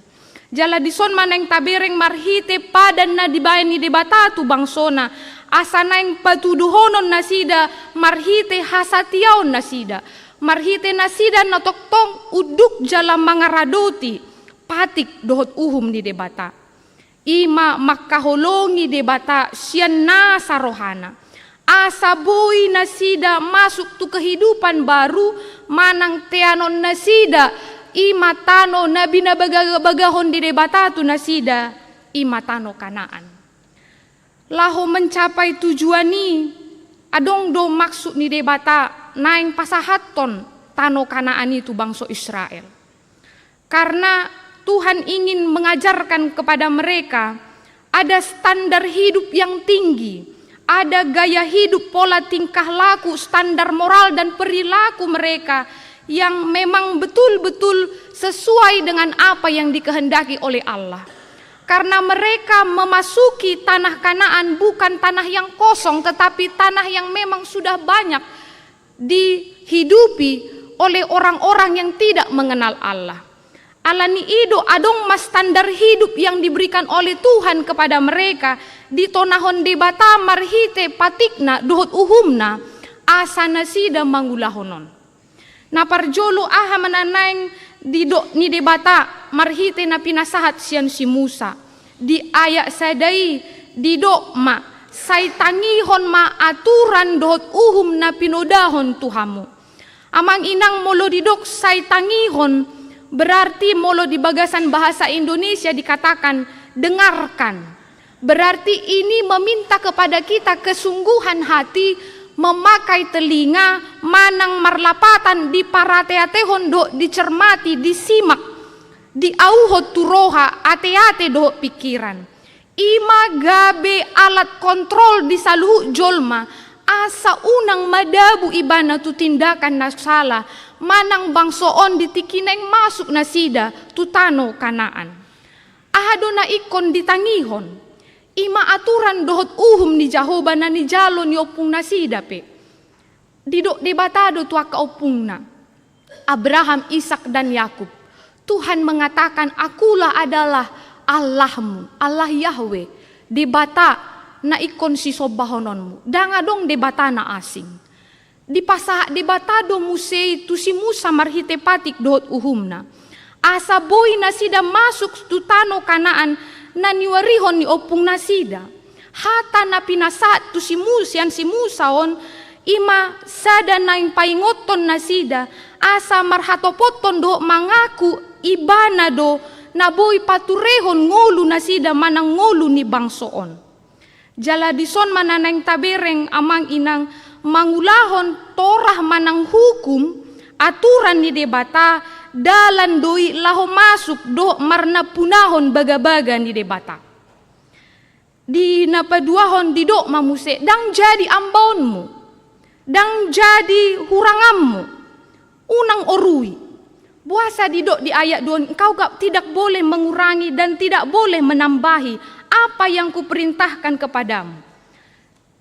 Jala dison ma naeng tabereng marhite padan na dibaen ni Debata tu bangsona, asa naeng patuduhonon nasida marhite hasatiaon nasida, marhite nasida na tongtong unduk jala mangaradoti patik dohot uhum ni Debata. I ma mangkaholongi Debata sian nasa rohana, asa boi nasida masuk tu kehidupan baru manang teanon nasida, i ma tano na binabaga-bagahon ni Debata tu nasida, i ma tano Kanaan. Laho mencapai tujuan i, adong do maksud ni Debata naeng pasahathon tano Kanaan i tu bangso Israel. Karna Tuhan ingin mengajarkan kepada mereka ada standar hidup yang tinggi, ada gaya hidup, pola tingkah laku, standar moral dan perilaku mereka yang memang betul-betul sesuai dengan apa yang dikehendaki oleh Allah. Karena mereka memasuki tanah Kanaan bukan tanah yang kosong, tetapi tanah yang memang sudah banyak dihidupi oleh orang-orang yang tidak mengenal Allah. Ala ni i do adong ma standar hidup yang diberikan oleh Tuhan kepada mereka, ditonahon Debata marhite patikna dohot uhumna, asa nasida mangulahon on. Na parjolo, aha ma na naeng didok ni Debata marhite na pinasahat sian si Musa? Di ayat sada i didok ma, sai tangihon ma aturan dohot uhum na pinodahon tu hamu. Amang inang, molo didok sai tangihon, berarti molo di bagasan bahasa Indonesia dikatakan dengarkan. Berarti ini meminta kepada kita kesungguhan hati, memakai telinga, manang marlapatan diparateatehon dohot dicermati, disimak, diauhon tu roha, ateate dohot pingkiran. I ma gabe alat kontrol di saluhut jolma, asa unang madabu ibana tu tindakan na sala, manang bangso on di tingki naeng masuk nasida tu tano Kanaan. Aha do na ingkon ditangihon? I ma aturan dohot uhum ni Jahowa na nijalo ni ompung nasida pe. Didok Debata do tu angka ompungna, Abraham, Ishak, dan Yakub. Tuhan mengatakan, "Akulah adalah Allahmu, Allah Yahweh, Debata na ingkon sisombahononmu." Ndang adong debata na asing. Dipasahat Debata do muse i tu si Musa marhite patik dohot uhumna, asa boi nasida masuk tu tano Kanaan na niuarihon ni ompung nasida. Hata na pinasahat tu si Mu-, sian si Musa on, i ma sada naeng paingothon nasida, asa marhatopothon dohot mangaku ibana do na boi paturehon ngolu nasida manang ngolu ni bangso on. Jala dison ma na naeng tabereng, amang inang, mangulahon torah manang hukum, aturan ni Debata, dalan do i laho masuk dohot marnampunahon bagabaga ni Debata. Di na paduahon didok ma muse, ndang jadi ambaonmu, ndang jadi huranganmu, unang orui. Boasa didok di ayat dua on, "Engkau gak, tidak boleh mengurangi dan tidak boleh menambahi apa yang kuperintahkan kepadamu.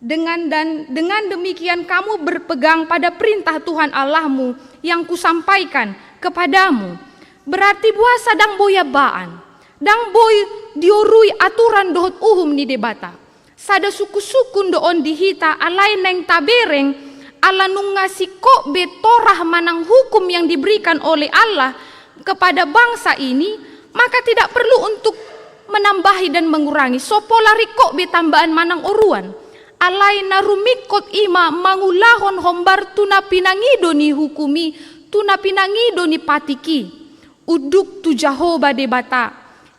Dengan dan, dengan demikian kamu berpegang pada perintah Tuhan Allahmu yang kusampaikan kepadamu." Berarti boasa ndang boi ambaan, ndang boi diorui aturan dohot uhum ni Debata. Sada sungkunsungkun do on di hita, alai naeng tabereng, ala nunga singkop be torah manang hukum yang diberikan oleh Allah kepada bangsa ini, maka tidak perlu untuk menambahi dan mengurangi. So pola ringkot be tambaan manang oruan. Alai na rumingkot i ma mangulahon hombar tu na pinangido ni hukum i, tu na pinangido ni patik i. Unduk tu Jahowa Debata,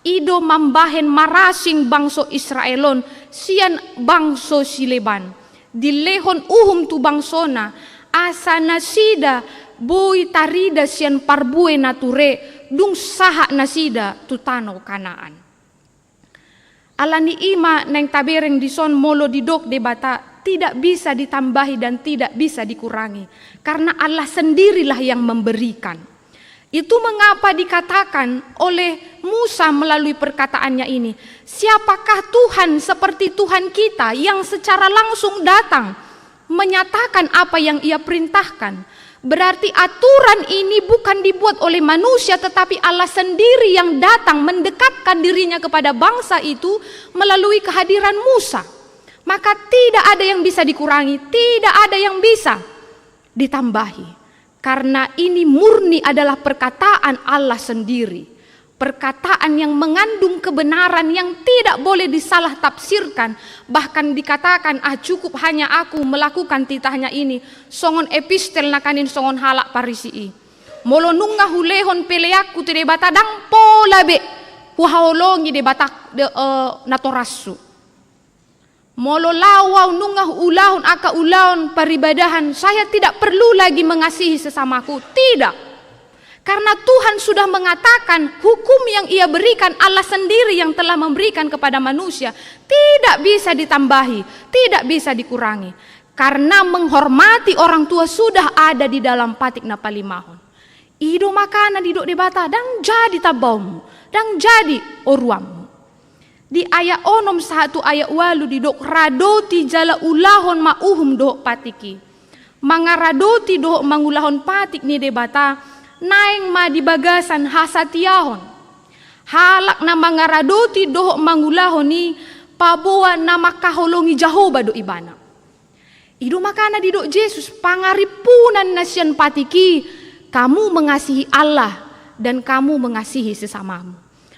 i do mambahen marasing bangso Israel on sian bangso sileban. Dilehon uhum tu bangsona, asa nasida boi tarida sian parbue na ture, dung sahat nasida tu tano Kanaan. Ala ni i ma naeng tabereng dison, molo didok Debata, tidak bisa ditambahi dan tidak bisa dikurangi. Karena Allah sendirilah yang memberikan. Itu mengapa dikatakan oleh Musa melalui perkataannya ini, "Siapakah Tuhan seperti Tuhan kita yang secara langsung datang menyatakan apa yang Ia perintahkan?" Berarti aturan ini bukan dibuat oleh manusia, tetapi Allah sendiri yang datang mendekatkan diri-Nya kepada bangsa itu melalui kehadiran Musa. Maka tidak ada yang bisa dikurangi, tidak ada yang bisa ditambahi. Karena ini murni adalah perkataan Allah sendiri. Perkataan yang mengandung kebenaran yang tidak boleh disalah tafsirkan. Bahkan dikatakan, "Ah, cukup hanya aku melakukan titahnya ini." Songon epistel nangkaning songon halak Parisi i. "Molo nunga hulehon peleanku tu Debata, ndang pola be huhaholongi debata de-, eh, natorashu. Molo laho au nunga huulahon angka ulaon paribadahan, saya tidak perlu lagi mengasihi sesamaku." Tidak. Karena Tuhan sudah mengatakan, hukum yang Ia berikan, Allah sendiri yang telah memberikan kepada manusia, tidak bisa ditambahi, tidak bisa dikurangi. Karena menghormati orang tua sudah ada di dalam Patik Napalimahon. I do makana didok Debata, ndang jadi tambaonmu, ndang jadi oruanmu. Di ayat onom sahat tu ayat ualu didok, radoti jala ulahon ma uhum dohot patik i. Mangaradoti dohot mangulahon patik ni Debata, naeng ma di bagasan hasatiaon. Halak na mangaradoti dohot mangulahon i, paboa na mangkaholongi Jahowa do ibana. I do makana didok Jesus, pangarimpunan na sian patik i, kamu mengasihi Allah dan kamu mengasihi sesamamu.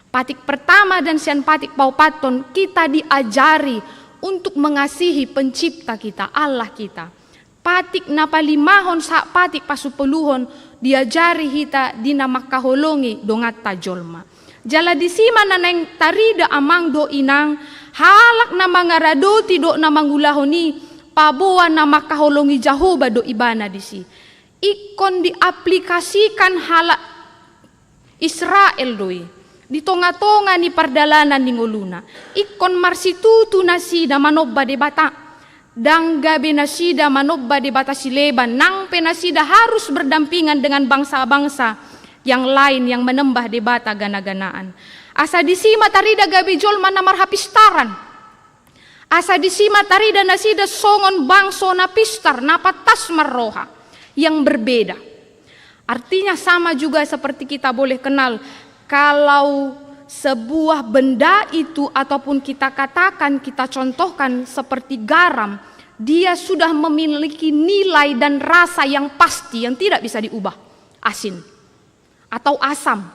Patik pertama dan sian patik paopathon kita diajari untuk mengasihi pencipta kita, Allah kita. Patik Napalimahon sahat patik Pasupuluhon diajari hita di na mangkaholongi donganta jolma. Jala disi ma na naeng tarida amang dohot inang, halak na mangaradoti dohot na mangulahon i, paboa na mangkaholongi Jahowa do ibana disi. Ingkon diaplikasikan halak Israel do i di tonga-tonga ni pardalanan ni ngoluna. Ingkon marsitutu nasida manomba Debata. Ndang gabe nasida manomba debata sileban, nang pe nasida harus berdampingan dengan bangsa-bangsa yang lain yang menembah debata gana-ganaan. Asa disi ma tarida gabe jolma na marhapistaran. Asa disi ma tarida nasida songon bangso na pistar, na pantas marroha, yang berbeda. Artinya sama juga seperti kita boleh kenal, kalau sebuah benda itu ataupun kita katakan, kita contohkan seperti garam, dia sudah memiliki nilai dan rasa yang pasti, yang tidak bisa diubah. Asin. Atau asam,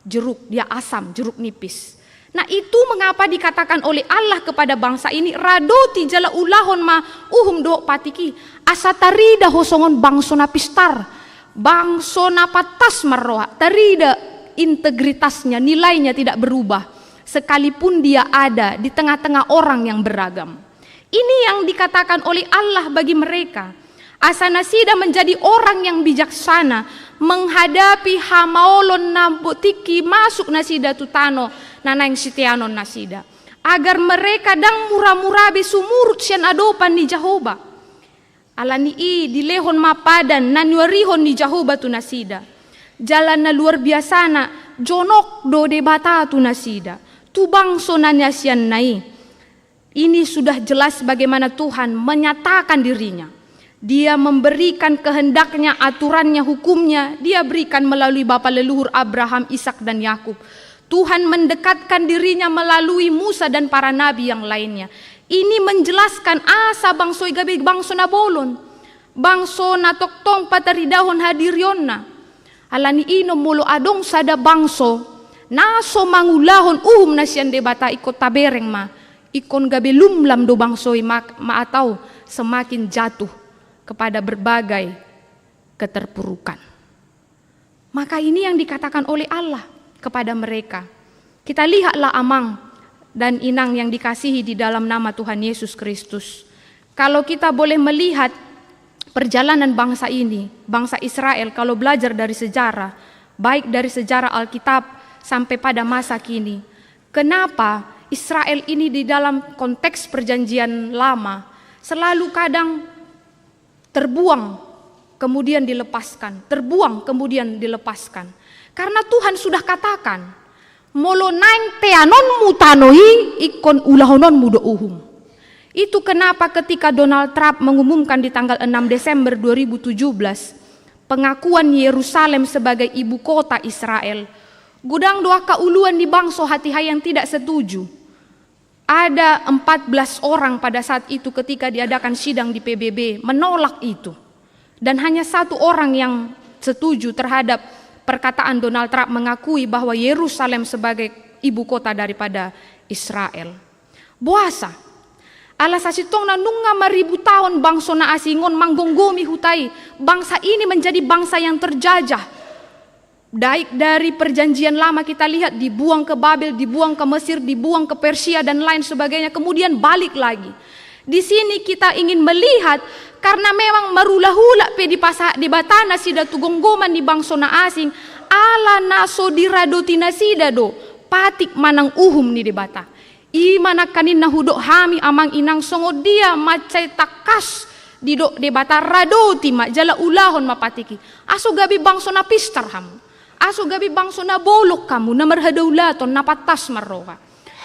jeruk, dia asam, jeruk nipis. Nah, itu mengapa dikatakan oleh Allah kepada bangsa ini, radoti jala ulahon ma uhum dohot patik i, asa tarida ho songon bangso na pistar, bangso na pantas marroha, tarida integritasnya, nilainya tidak berubah, sekalipun dia ada di tengah-tengah orang yang beragam. Ini yang dikatakan oleh Allah bagi mereka. Asa nasida menjadi orang yang bijaksana, menghadapi hamaolon na tingki masuk nasida tu tano na naeng siteanon nasida. Agar mereka ndang mura-mura be sumurut sian adopan ni Jahowa. Ala ni i dilehon ma padan na niuarihon ni Jahowa tu nasida. Jala na luar biasana, jonok do Debata tu nasida, tu bangso na niasianna i. Ini sudah jelas bagaimana Tuhan menyatakan dirinya. Dia memberikan kehendaknya, aturannya, hukumnya, dia berikan melalui bapa leluhur Abraham, Ishak, dan Yakub. Tuhan mendekatkan dirinya melalui Musa dan para nabi yang lainnya. Ini menjelaskan asa bangso i gabe bangso na bolon, bangso na tongtong pataridahon hadirionna. Ala ni i, molo adong sada bangso na so mangulahon uhum na sian Debata, ingkon tabereng ma, ingkon gabe lumlam do bangso i mak-, ma atau semakin jatuh kepada berbagai keterpurukan. Maka ini yang dikatakan oleh Allah kepada mereka. Kita lihatlah amang dan inang yang dikasihi di dalam nama Tuhan Yesus Kristus. Kalau kita boleh melihat perjalanan bangsa ini, bangsa Israel, kalau belajar dari sejarah, baik dari sejarah Alkitab sampai pada masa kini, kenapa Israel ini di dalam konteks Perjanjian Lama selalu kadang terbuang, kemudian dilepaskan, terbuang, kemudian dilepaskan. Karena Tuhan sudah katakan, molo naeng teanonmu tano i, ingkon ulahononmu do uhum. Itu kenapa ketika Donald Trump mengumumkan di tanggal enam Desember dua ribu tujuh belas pengakuan Yerusalem sebagai ibu kota Israel, godang do angka uluan ni bangso hatiha yang tidak setuju. Ada empat belas orang pada saat itu ketika diadakan sidang di P B B menolak itu. Dan hanya satu orang yang setuju terhadap perkataan Donald Trump mengakui bahwa Yerusalem sebagai ibu kota daripada Israel. Boasa? Ala sasintongna nunga maribu taon bangso na asing on manggomgomi huta i. Bangsa ini menjadi bangsa yang terjajah. Baik dari Perjanjian Lama kita lihat, dibuang ke Babel, dibuang ke Mesir, dibuang ke Persia, dan lain sebagainya, kemudian balik lagi. Di sini kita ingin melihat, karena memang marulahula pe dipasahat Debata nasida tu gomgoman ni bangso na asing, ala na so diradoti nasida do patik manang uhum ni Debata. I ma nangkaninna hudok hami amang inang songon dia mansai tangkas didok Debata, radoti ma jala ulahon ma patik i. Aso gabe bangso na pistar hamu. Aso gabe bangso na bolon hamu, na marhadaulaton, na pantas marroha.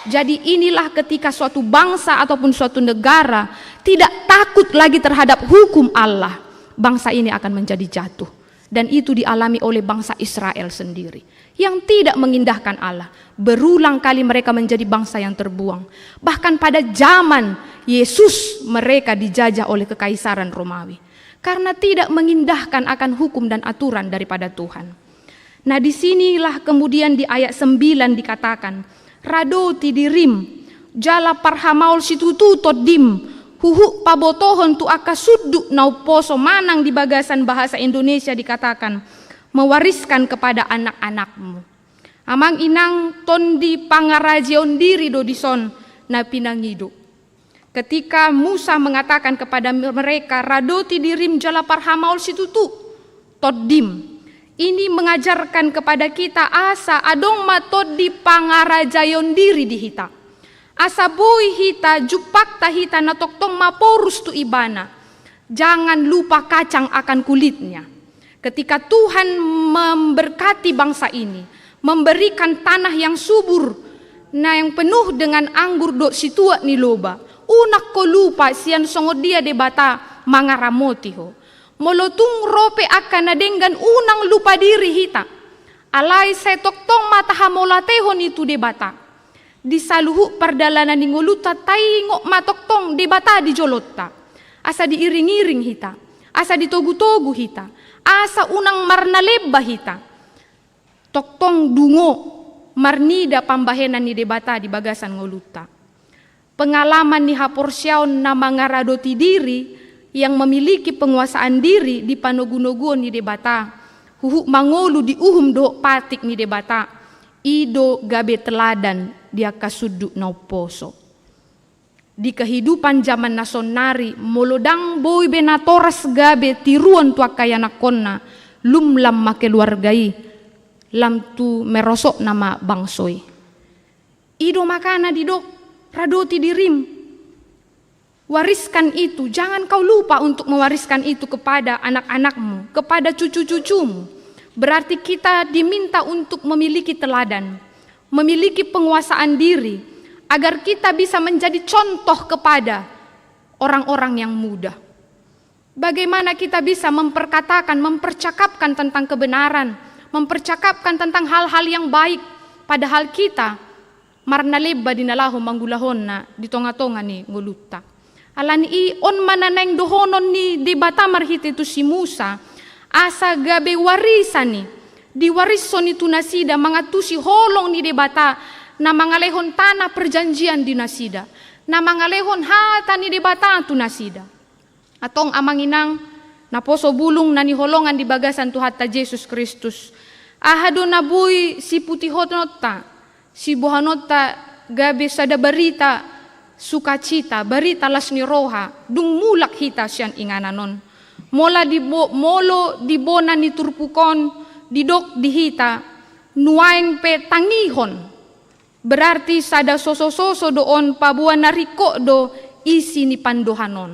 Jadi inilah ketika suatu bangsa ataupun suatu negara tidak takut lagi terhadap hukum Allah, bangsa ini akan menjadi jatuh. Dan itu dialami oleh bangsa Israel sendiri yang tidak mengindahkan Allah. Berulang kali mereka menjadi bangsa yang terbuang. Bahkan pada zaman Yesus mereka dijajah oleh kekaisaran Romawi karena tidak mengindahkan akan hukum dan aturan daripada Tuhan. Nah, di sinilah kemudian di ayat sembilan dikatakan, radoti dirim jala parhamaol situtu tondim, huhut pabotohon tu angka sundut na umposo, manang di bagasan bahasa Indonesia dikatakan, mewariskan kepada anak-anakmu. Amang inang, tondi pangarajaon diri do dison na pinangido. Ketika Musa mengatakan kepada mereka, radoti dirim jala parhamaol situtu tondim. Ini mengajarkan kepada kita asa adong ma tondi pangarajaon diri di hita. Asa boi hita, jumpangta hita na tongtong maporus tu Ibana. Jangan lupa kacang akan kulitnya. Ketika Tuhan memberkati bangsa ini, memberikan tanah yang subur, na yang penuh dengan anggur dohot situak ni loba, unang ho lupa sian songon dia Debata mangaramoti ho. Molo tung ro pe angka na denggan, unang lupa diri hita. Alai sai tongtong ma tahamauliatehon i tu Debata. Di saluhut pardalanan ni ngolunta taingot ma tongtong Debata di jolonta. Asa diiring-iring hita, asa ditogu-togu hita, asa unang marnalemba hita. Tongtong dungo marnida pambahenan ni Debata di bagasan ngolunta. Pengalaman ni haporseaon na mangaradoti diri, yang memiliki penguasaan diri di panogu-noguon ni Debata, huhut mangolu di uhum dohot patik ni Debata, i do gabe teladan di angka sundut na umposo. Di kehidupan zaman na saonnari, molo ndang boi be natoras gabe tiruon tu angka ianakhonna, lumlam ma keluarga i, lam tu merosotna ma bangso i. I do makana didok, radoti dirim. Wariskan itu, jangan kau lupa untuk mewariskan itu kepada anak-anakmu, kepada cucu-cucumu. Berarti kita diminta untuk memiliki teladan, memiliki penguasaan diri, agar kita bisa menjadi contoh kepada orang-orang yang muda. Bagaimana kita bisa memperkatakan, mempercakapkan tentang kebenaran, mempercakapkan tentang hal-hal yang baik, padahal kita marnalemba di na laho mangulahonna di tonga-tonga ni ngolunta. Alani i on ma na naeng dohonon ni Debata marhite tu si Musa, asa gabe warisan i, diwarishon i tu nasida mangantusi holong ni Debata, na mangalehon tanah perjanjian di nasida, na mangalehon hata ni Debata tu nasida. Antong amang inang, naposo bulung na niholongan di bagasan Tuhanta Jesus Kristus. Aha do na boi siputihononta, siboanonta gabe sada barita sukacita, barita las ni roha, dung mulak hita sian inganan on. Mola di bo-, molo di bona ni turpuk on didok di hita, nuaeng pe tangihon. Berarti sada soso-soso do on, paboa na ringkot do isi ni pandohan on.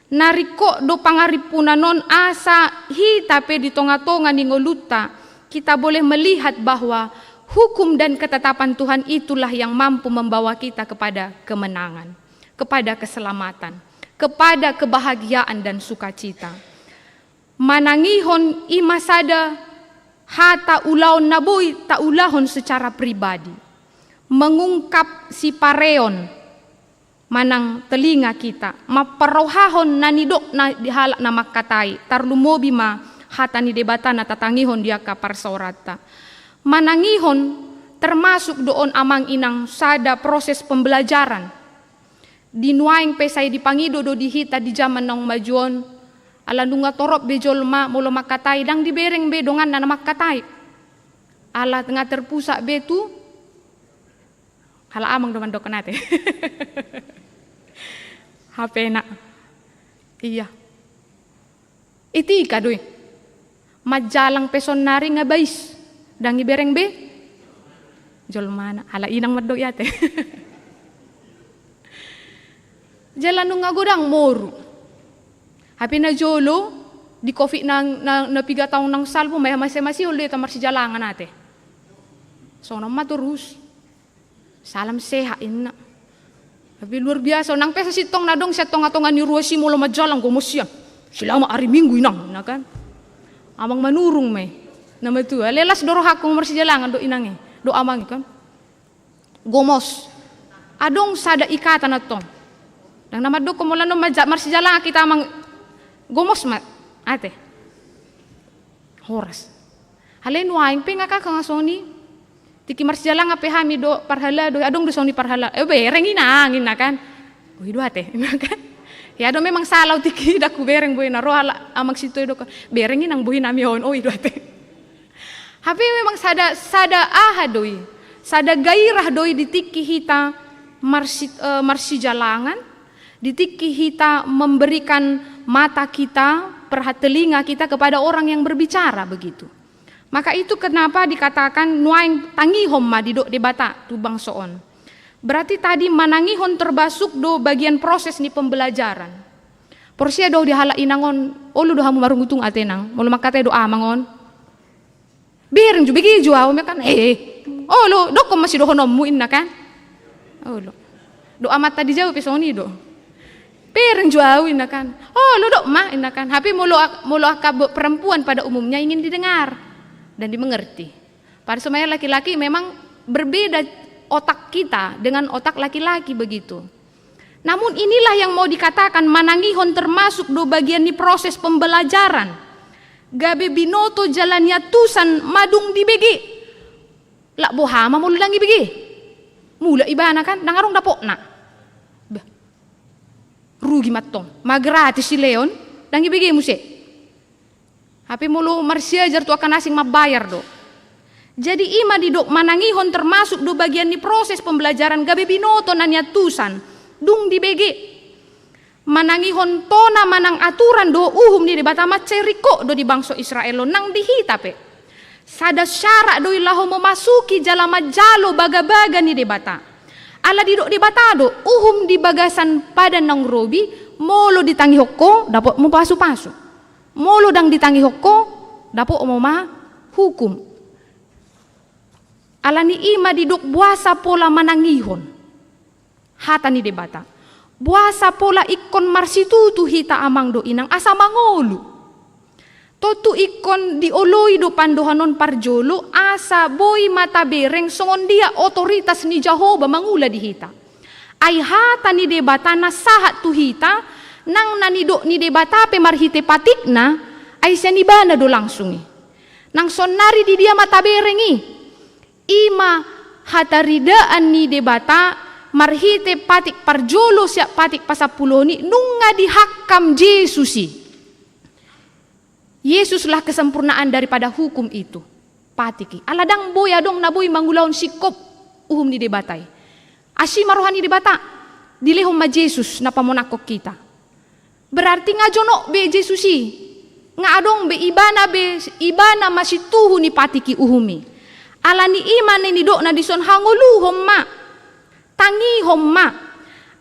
Na ringkot do pangarimpunan on asa hita pe di tonga-tonga ni ngolunta, kita boleh melihat bahwa hukum dan ketetapan Tuhan itulah yang mampu membawa kita kepada kemenangan, kepada keselamatan, kepada kebahagiaan dan sukacita. Manangihon i ma sada hata ulaon na boi taulahon secara pribadi. Mengungkap sipareon manang telinga kita, mamparrohahon na nidok na di halak na mangkatai, tarlumobi ma hata ni Debata na tatangihon di angka parsaoranta. Manangihon termasuk do on amang inang sada proses pembelajaran. Di nuaeng pe sai dipangido do di hita di jaman naung maju on, ala nunga torop be jolma molo mangkatai, ndang dibereng be donganna na mangkatai. Ala nga terpusat be tu, hala amang do mandok nate. Hapena. Iya. Itika do i. Manjalang pe sonnari nga bais. Ndang ibereng be jolmana. Ala inang mandok i ate. Jala nunga godang moru. Hape na jolo di covid na, na, na piga taon na salpu ma, masih, masih ol do hita marsijalangan ate. Songon on ma torus. Salam sehat inna. Tapi luar biasa, nang pe sasintong na adong sian tonga-tonga ni ruas i molo manjalang gomos sian. Selamat hari Minggu inang, inna kan. Amang Manurung ma i. Na matua, lelas do rohangku marsijalangan dohot inang i, dohot amang i kan. Gomos. Adong sada ikatan antong. Ndang na mandok molo na maja-, marsijalangan hita amang, gomos ma ate. Horas. Alai nuaeng pe nga kakang songon i. Tingki marsijalangan pe hami dohot parhalado, adong do songon i parhalado. Eh, bereng inang, inna kan. Boi do ate, inna kan. Ya do memang salah tingki ndang hubereng boi na ro ala amang sintua i do kan. Bereng inang boi nami on, oi do ate. Hape memang sada, sada aha do i. Sada gairah do i di tingki hita marsi-, eh, marsijalangan. Di tingki hita memberikan mata kita, perhat-, telinga kita kepada orang yang berbicara begitu. Maka itu kenapa dikatakan nuaeng tangihon ma didok Debata tu bangso on. Berarti tadi manangihon termasuk do bagian proses ni pembelajaran. Porsea do di halak inang on, olo do hamu marungutung ate nang, molo mangkatai do amang on. Bereng jo, bege jo au, inna kan. Eh, olo, dokkon ma sidohononmu, inna kan. Olo. Dohot amanta di jabu pe songon i do. Bereng jo au, inna kan. Olo, dok ma, inna kan. Hape molo ak-, molo angka be-, perempuan pada umumnya ingin didengar dan dimengerti. Pada sebenarnya laki-laki memang berbeda otak kita dengan otak laki-laki begitu. Namun inilah yang mau dikatakan manangihon termasuk do bagian ni proses pembelajaran. Gabe binoto jala niantusan madung dibege. Lak boha ma molo ndang ibege. Mulak ibana kan, ndang adong dapotna. Bah. Rugi mantong. Ma gratis sileon, ndang ibege muse. Hape molo marsiajar tu angka na asing mambayar do. Jadi i ma didok manangihon termasuk do bagian ni proses pembelajaran gabe binoto na niantusan. Dung dibege. Manangihon tona manang aturan dohot uhum ni Debata mansai ringkot do di bangso Israel on nang di hita pe. Sada syarat do i laho memasuki jala manjalo bagabaga ni Debata. Ala didok Debata do, uhum di bagasan padan naung robi, molo ditangihon ho, dapotmu pasupasu. Molo ndang ditangihon ho, dapotmu ma hukum. Alani i ma didok boasa pola manangihon hata ni Debata. Boasa pola ingkon marsitutu hita amang dohot inang asa mangolu. Tontu ingkon dioloi do pandohan on parjolo asa boi ma tabereng songon dia otoritas ni Jahowa mangula di hita. Ai hata ni Debata na sahat tu hita, nang na nidok ni Debata pe marhite patikna, ai sian ibana do langsung i. Nang sonnari di dia ma tabereng i? I ma hataridaan ni Debata marhite patik parjolo sian patik pasampuluhon i nunga dihangkam Jesus i. Yesuslah kesempurnaan daripada hukum itu. Patik i. Ala ndang boi adong na boi mangulahon singkop uhum ni Debata i. Asi ma roha ni Debata, dilehon ma Jesus na pamonangkon hita. Berarti nga jonok be Jesus i. Nga adong be ibana be, ibana ma sintuhu ni patik i uhum i. Alani i ma na nidokna dison hangoluhon ma. Tangihon ma.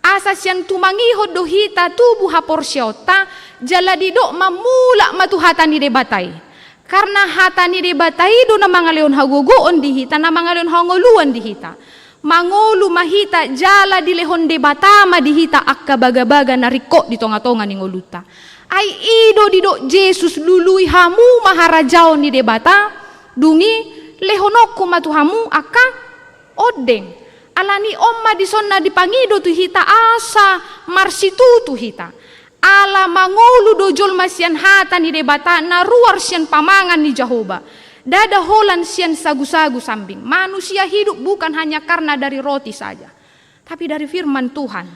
Asa sian tumangihon do hita tubu haporseaonta, jala didok ma mulak ma tu hata ni Debata i. Karna hata ni Debata i do na mangalehon hagogoon di hita, na mangalehon hangoluan di hita. Mangolu ma hita jala dilehon Debata ma di hita angka bagabaga na ringkot di tongatonga ni ngolunta. Ai i do didok Jesus lului hamu ma harajaon ni Debata, dung i lehononku ma tu hamu angka ondeng. Alani on ma dison na dipangido tu hita asa marsitutu hita. Ala mangolu do jolma sian hata ni Debata na ruar sian pamangan ni Jahowa. Ndada holan sian sagusagu sambing. Manusia hidup bukan hanya karena dari roti saja, tapi dari firman Tuhan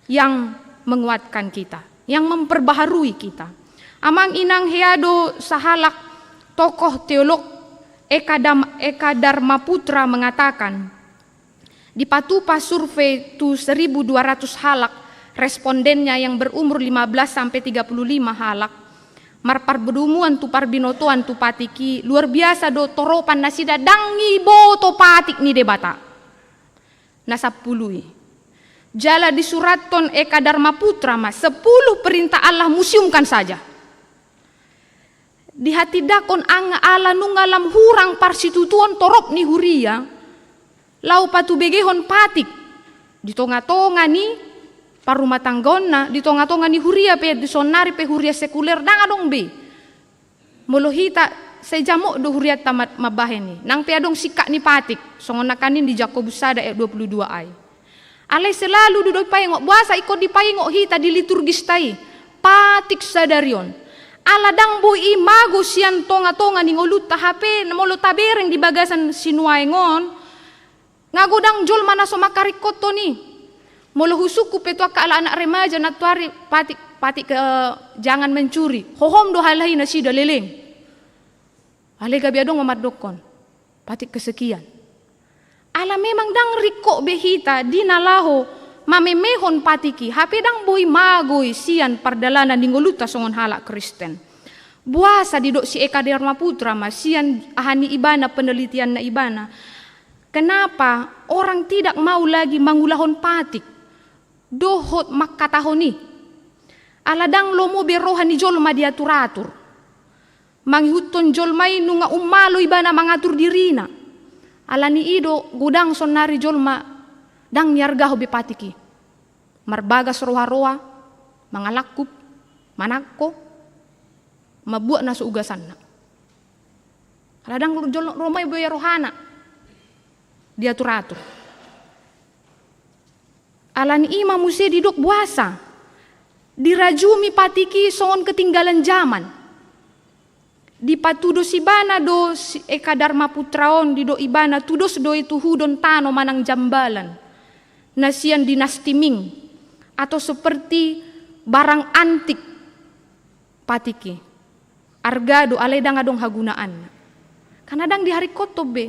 yang menguatkan kita, yang memperbaharui kita. Amang inang, hea do sahalak tokoh teolog Eka Dam-, Eka Dharmaputra mengatakan, dipatupa survei tu seribu dua ratus halak respondennya yang berumur lima belas sampai tiga puluh lima halak, marpardomuan tu parbinotoan tu patik i, luar biasa do toropan nasida, ndang diboto patik ni Debata. Na sampulu i. Jala disurathon Eka Darmaputra ma, sepuluh perintah Allah musiumkan saja. Dihatindangkon angka ala nunga lam hurang parsitutuon torop ni huria, laho patubegehon patik di tonga-tonga ni parrumatanggaonna, di tonga-tonga ni huria pe, di saonnari pe huria sekuler ndang adong be. Molo hita, sai jamot do hurianta ma-, mambahen i. Nang pe adong singkat ni patik, songon nangkaning di Jakobus sada ayat dua puluh dua ai. Alai selalu do dipaingot, boasa ingkon dipaingot hita di liturgista i, patik sadari on. Ala ndang boi i mago sian tonga-tonga ni ngolunta, hape molo tabereng di bagasan sinuaeng on, nga godang jolma na so mangkaringkothon i. Molo husungkun pe tu angka ala anak remaja nantoari, patik, patik, eh, jangan mencuri. Hohom do halak i nasida leleng. Alai gabe adong ma mandokkon, patik kesekian. Ala memang ndang ringkot be hita di na laho mamemehon patik i, hape ndang boi mago i sian pardalanan ni ngolunta songon halak Kristen. Boasa didok si Eka Darmaputra ma sian aha ni ibana, penelitianna ibana. Kenapa orang tidak mau lagi mangulahon patik dohot mangkatahon i? Ala ndang lomo be roha ni jolma diatur-atur. Mangihuthon jolma i nunga ummalo ibana mangatur dirina. Ala ni i do godang saonnari jolma ndang niargahon be patik i. Marbagas roha-roha, mangalangkup, manangko, mambuat na so ugasanna. Ala ndang jolma lomo be rohana diatur-atur. Ala ni i ma muse didok boasa dirajumi patik i songon ketinggalan zaman. Dipatudos ibana do si Eka Darmaputra on, didok ibana tudos do i tu hudon tano manang jambalan na sian dinasti Ming, atau seperti barang antik. Patik i arga do, alai ndang adong hagunaanna. Karena ndang diharingkothon be.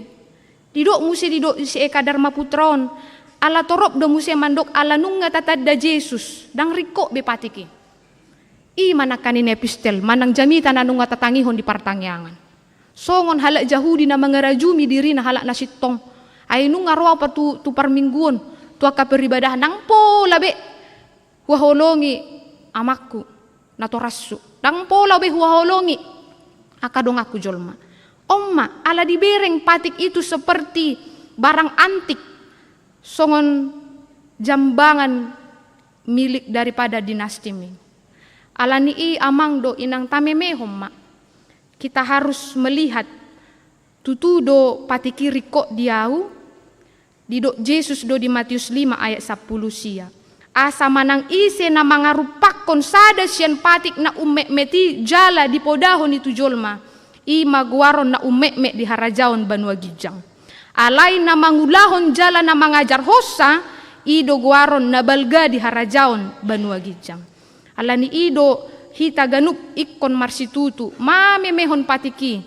Didok muse, didok si Eka Darmaputra on, ala torop do muse mandok ala nunga tatanda Jesus, ndang ringkot be patik i. I ma nangkaning epistel manang jamita na nunga tatangihon di partangiangan. Songon halak Jahudi na mangarajumi dirina halak na sintong. Ai nunga ro au pa tu, tu parmingguon, tu angka peribadahan, ndang pola be huhaholongi amangku, natorashu. Ndang pola be huhaholongi angka donganku jolma. On ma, ala dibereng patik itu seperti barang antik, songon jambangan milik daripada dinasti Ming. Ala ni i amang dohot inang, tamemehon ma. Kita harus melihat, tutu do patik i ringkot di au? Didok Jesus do di Matius lima ayat sampulu sia, asa manang ise na mangarumpakkon sada sian patik na ummetmet i jala dipodahon i tu jolma, i ma goaron na ummetmet di harajaon banua ginjang. Alai na mangulahon jala na mangajarhonsa, i do goaron na balga di harajaon banua ginjang. Ala ni i do hita ganup ingkon marsitutu mamemehon patik i,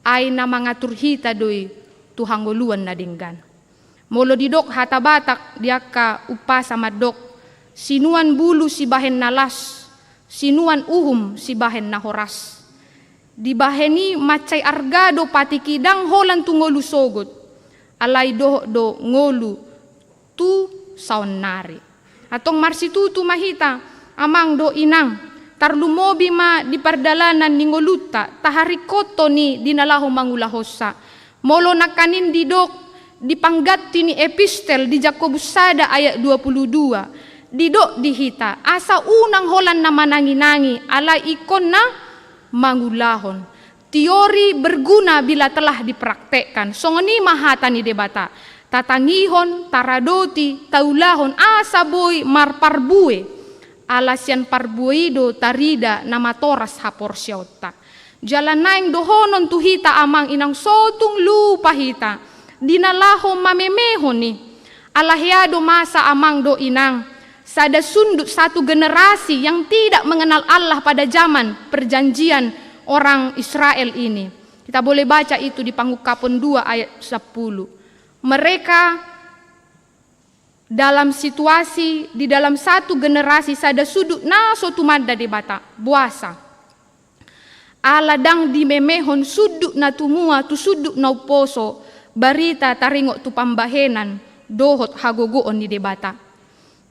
ai na mangatur hita do i tu hangoluan na denggan. Molo didok hata Batak di angka umpasa mandok, sinuan bulu sibahen na las, sinuan uhum sibahen na horas. Dibahen i mansai arga do patik i, ndang holan tu ngolu sogot, alai dohot do ngolu tu saonnari. Antong marsitutu ma hita, amang dohot inang, tarlumobi ma di pardalanan ni ngolunta, taharingkothon i di na laho mangulahonsa. Molo nangkaning didok di pangganti ni epistel di Jakobus sada ayat dua puluh dua, didok di hita, asa unang holan na mananginangi, alai ingkon na mangulahon. Teori berguna bila telah dipraktekkan. Songon i ma hata ni Debata. Tatangihon, taradoti, taulahon asa boi marparbue. Ala sian parbue i do tarida na matoras haporseaonta. Jala naeng dohonon tu hita amang inang, so tung lupa hita di na laho mamemehon i. Ala hea do masa amang dohot inang, sada sundut, satu generasi yang tidak mengenal Allah pada zaman perjanjian orang Israel ini. Kita boleh baca itu di Pangungkapon dua ayat sepuluh. Mereka Dalam situasi di dalam satu generasi sada sundut na so tumanda Debata, boasa? Ala ndang dimemehon sundut na tumua tu sundut na umposo barita taringot tu pambahenan dohot hagogoon ni Debata.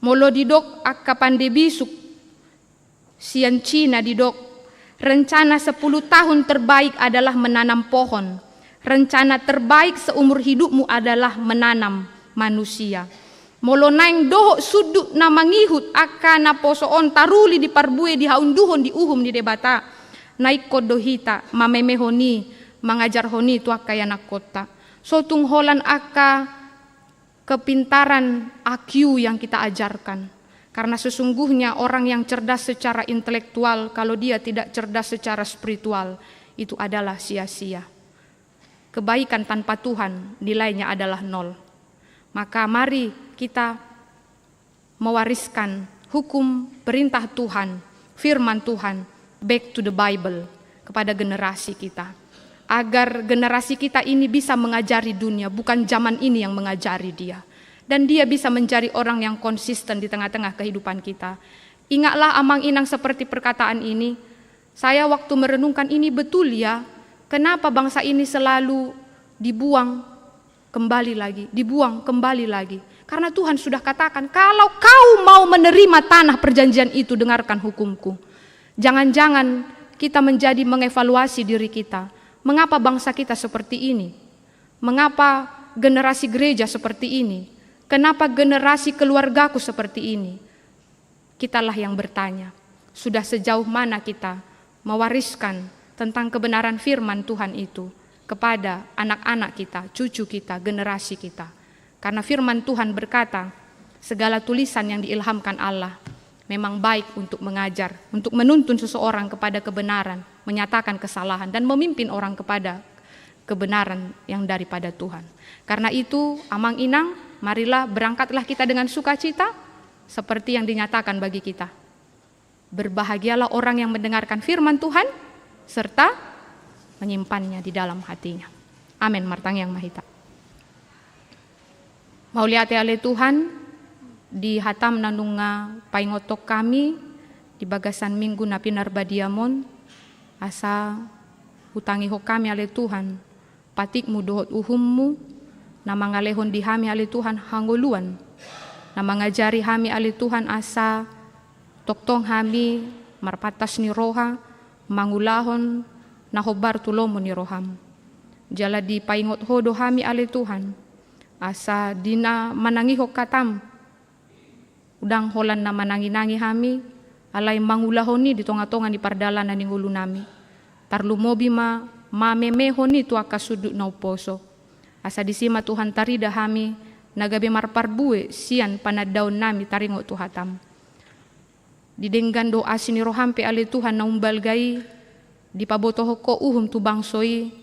Molo didok angka pande bisuk sian Cina didok, rencana sepuluh tahun terbaik adalah menanam pohon. Rencana terbaik seumur hidupmu adalah menanam manusia. Molo naeng dohot sundut na mangihut angka na poso on taruli di parbue di haunduhon di uhum ni Debata, na ingkon do hita mamemehon i, mangajarhon i tu angka ianakkonta. So tung holan angka kepintaran I Q yang kita ajarkan. Karena sesungguhnya orang yang cerdas secara intelektual, kalau dia tidak cerdas secara spiritual, itu adalah sia-sia. Kebaikan tanpa Tuhan nilainya adalah nol. Maka mari kita mewariskan hukum, perintah Tuhan, firman Tuhan, back to the Bible, kepada generasi kita. Agar generasi kita ini bisa mengajari dunia, bukan zaman ini yang mengajari dia. Dan dia bisa menjadi orang yang konsisten di tengah-tengah kehidupan kita. Ingatlah, Amang Inang, seperti perkataan ini, saya waktu merenungkan ini, betul ya, kenapa bangsa ini selalu dibuang kembali lagi, dibuang kembali lagi. Karena Tuhan sudah katakan, "Kalau kau mau menerima tanah perjanjian itu, dengarkan hukum-Ku." Jangan-jangan kita menjadi mengevaluasi diri kita. Mengapa bangsa kita seperti ini? Mengapa generasi gereja seperti ini? Kenapa generasi keluargaku seperti ini? Kitalah yang bertanya, sudah sejauh mana kita mewariskan tentang kebenaran firman Tuhan itu kepada anak-anak kita, cucu kita, generasi kita? Karena firman Tuhan berkata, segala tulisan yang diilhamkan Allah memang baik untuk mengajar, untuk menuntun seseorang kepada kebenaran, menyatakan kesalahan, dan memimpin orang kepada kebenaran yang daripada Tuhan. Karena itu, Amang Inang, marilah berangkatlah kita dengan sukacita, seperti yang dinyatakan bagi kita. Berbahagialah orang yang mendengarkan firman Tuhan, serta menyimpannya di dalam hatinya. Amin. Martangiang ma hita. Mauliate ale Tuhan, di hataM na nunga paingothon hami, di bagasan minggu na pinarbadiaM on, asa hutangihon hami ale Tuhan, patikMu dohot uhumMu, na mangalehon di hami ale Tuhan hangoluan, na mangajari hami ale Tuhan asa tongtong hami marpantas ni roha, mangulahon na hombar tu lomo ni rohaM. Jala dipaingot Ho do hami ale Tuhan, asa di na manangihon hataM, Ndang holan na manangi-nangi hami, alai mangulahon i di tonga-tonga ni pardalanan ni ngolunami. Tarlumobi ma mamemehon i tu angka sundut na umposo. Asa disi ma Tuhan tarida hami, na gabe marparbue sian panandaonnami taringot tu hataM. Di denggan dohot asi ni rohaM pe ale Tuhan na umbalga i, dipabotohon Ho uhum tu bangso i,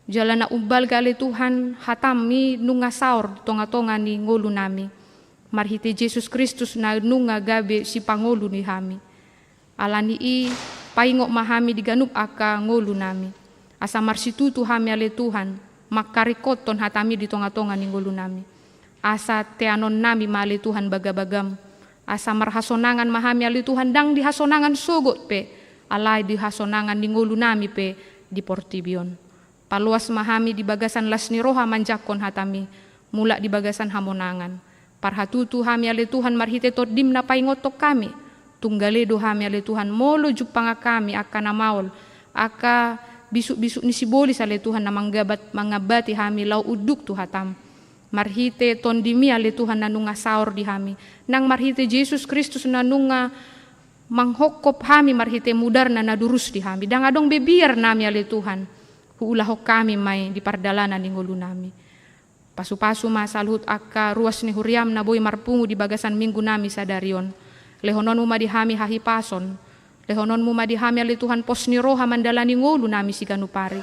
jala na umbalga ale Tuhan, hataM i nunga saor di tonga-tonga ni ngolunami. Marhite Jesus Kristus na nunga gabe sipangolu ni hami. Alani i paingot ma hami di ganup angka ngolunami. Asa marsitutu hami ale Tuhan, mangkaringkothon hataM i di tonga-tonga ni ngolunami. Asa teanonnami ma ale Tuhan baga-bagaM. Asa marhasonangan ma hami ale Tuhan ndang di hasonangan sogot pe, alai di hasonangan ni ngolunami pe di portibi on. Paloas ma hami di bagasan las ni roha manjangkon hataM i, mulak di bagasan hamonangan. Parhatutu hami ale Tuhan marhite TondiM na paingothon hami. Tunggale do hami ale Tuhan molo jumpangan hami angka na maol, angka bisuk-bisuk ni sibolis ale Tuhan na manggabat, mangambati hami laho unduk tu hataM. Marhite TondiM i ale Tuhan na nunga saor di hami. Nang marhite Jesus Kristus na nunga manghophop hami marhite mudarna na durus di hami. Ndang adong be biarnami ale Tuhan. Huulahon hami ma i di pardalanan ni ngolunami. Pasu-pasu ma saluhut angka ruas ni huriaM na boi marpungu di bagasan minggunami sadari on. LehononMu ma di hami hahipason. LehononMu ma di hami ale Tuhan pos ni roha mandalani ngolunami siganup ari.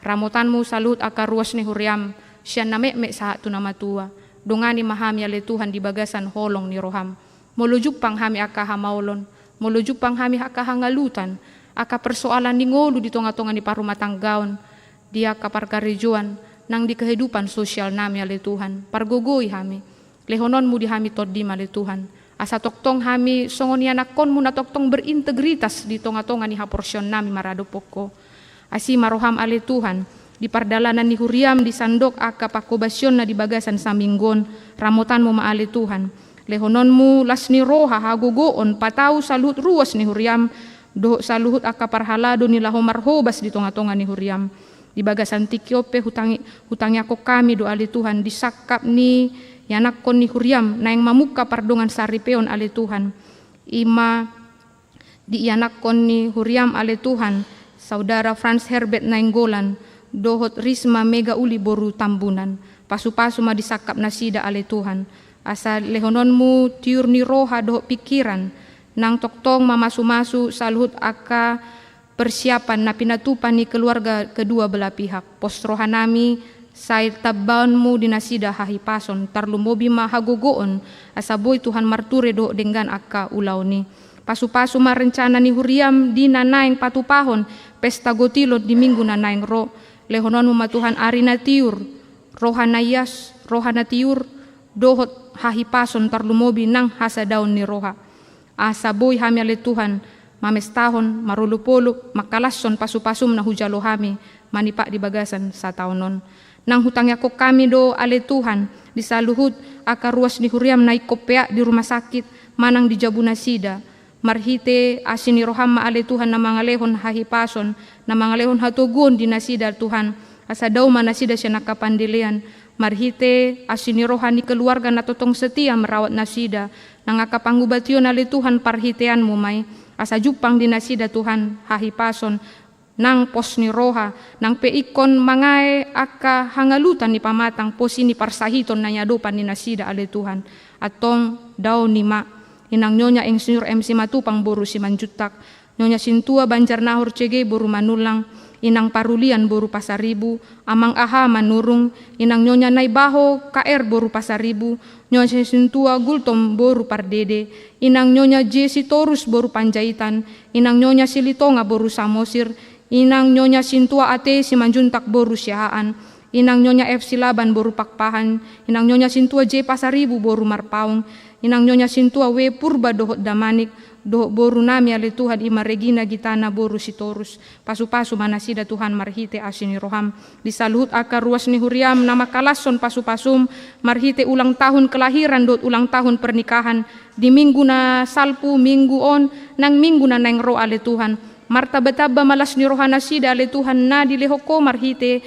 RamotanMu saluhut angka ruas ni huriaM, sian na metmet sahat tu na matua. Dongani ma hami ale Tuhan di bagasan holong ni rohaM. Molo jumpang hami angka hamaolon, molo jumpang hami angka hangalutan, angka persoalan ni ngolu di tonga-tonga ni parrumatanggaon, di angka parkarejoan, nang di kehidupan sosialnami ale Tuhan, pargogoi hami. Lehononmu di hami Tondim, ale Tuhan, asa tongtong hami songon ianakkonmu na tongtong berintegritas di tongatonga ni haporseaonnami maradophon Ho. Asi ma roham, ale Tuhan, di pardalanan ni huriam di sandok angka panghobasion na di bagasan saminggu on. Ramotanmu ma, ale Tuhan, lehononmu las ni roha, hagogoon, patau saluhut ruas ni huriam dohot saluhut angka parhalado ni laho marhobas di tongatonga ni huriam. Di bagasan tingki on pe hutangi-, hutangiangkon hami do, ale Tuhan, di sangkap ni ianakkon ni huriam naeng mamungka pardongan saripeon, ale Tuhan. I ma di ianakkon ni huriam, ale Tuhan, saudara Franz Herbert Nainggolan dohot Risma Mega Uli boru Tambunan. Pasupasu ma di sangkap nasida, ale Tuhan, asa lehononmu tiur ni roha dohot pingkiran, nang tongtong mamasumasu saluhut angka persiapan na pinatupa ni keluarga kedua belah pihak. Pos rohanami sai tambaonmu di nasida hahipason, tarlumobi ma hagogoon, asa boi Tuhan marture dohot denggan angka ulaon i. Pasupasu ma rencana ni huriam di na naeng patupahon pesta gotilon di minggu na naeng ro. Lehononmu ma Tuhan ari na tiur, roha na ias, roha na tiur, dohot hahipason, tarlumobi nang hasadaon ni roha. Asa boi hami, ale Tuhan, mamestahon, marolopolop, mangkalashon pasupasum na hujalo hami manipat di bagasan sataon on. Nang hutangiangkon hami do, ale Tuhan, di saluhut angka ruas ni huriam na ingkon peak di rumah sakit manang di jabu nasida. Marhite asi ni roham ma, ale Tuhan, na mangalehon hahipason, na mangalehon hatoguon di nasida, Tuhan, asa dao ma nasida sian angka pandelean. Marhite asi ni roha ni keluarga na tongtong setia merawat nasida, nang angka pangubation, ale Tuhan, parhiteanmu ma i, asa jumpang di nasida, Tuhan, hahipason, nang pos ni roha, nang pe ingkon mangae angka hangalutan ni pamatang, pos i ni parsahiton na niadopan ni nasida, ale Tuhan. Antong dao ni ma, inang Nyonya Insinyur M Simatupang boru Simanjuntak, Nyonya Sintua Banjarnahor C G boru Manullang, Inang Parulian boru Pasaribu, Amang Aha Manurung, Inang Nyonya Naibaho K R boru Pasaribu, Nyonya Sintua Gultom boru Pardede, Inang Nyonya J Sitorus boru Panjaitan, Inang Nyonya Silitonga boru Samosir, Inang Nyonya Sintua A T Simanjuntak boru Siahaan, Inang Nyonya F Silaban boru Pakpahan, Inang Nyonya Sintua J Pasaribu boru Marpaung, Inang Nyonya Sintua W Purba dohot Damanik, dohot boru nami, ale Tuhan, i ma Regina Gitana boru Sitorus. Pasupasu ma nasida, Tuhan, marhite asi ni roham. Di saluhut angka ruas ni huriam na mangkalashon pasupasum marhite ulang tahun kelahiran dohot ulang tahun pernikahan di minggu na salpu, minggu on nang minggu na naeng ro, ale Tuhan. Martambatamba ma las ni roha nasida, ale Tuhan, na dilehon Ho marhite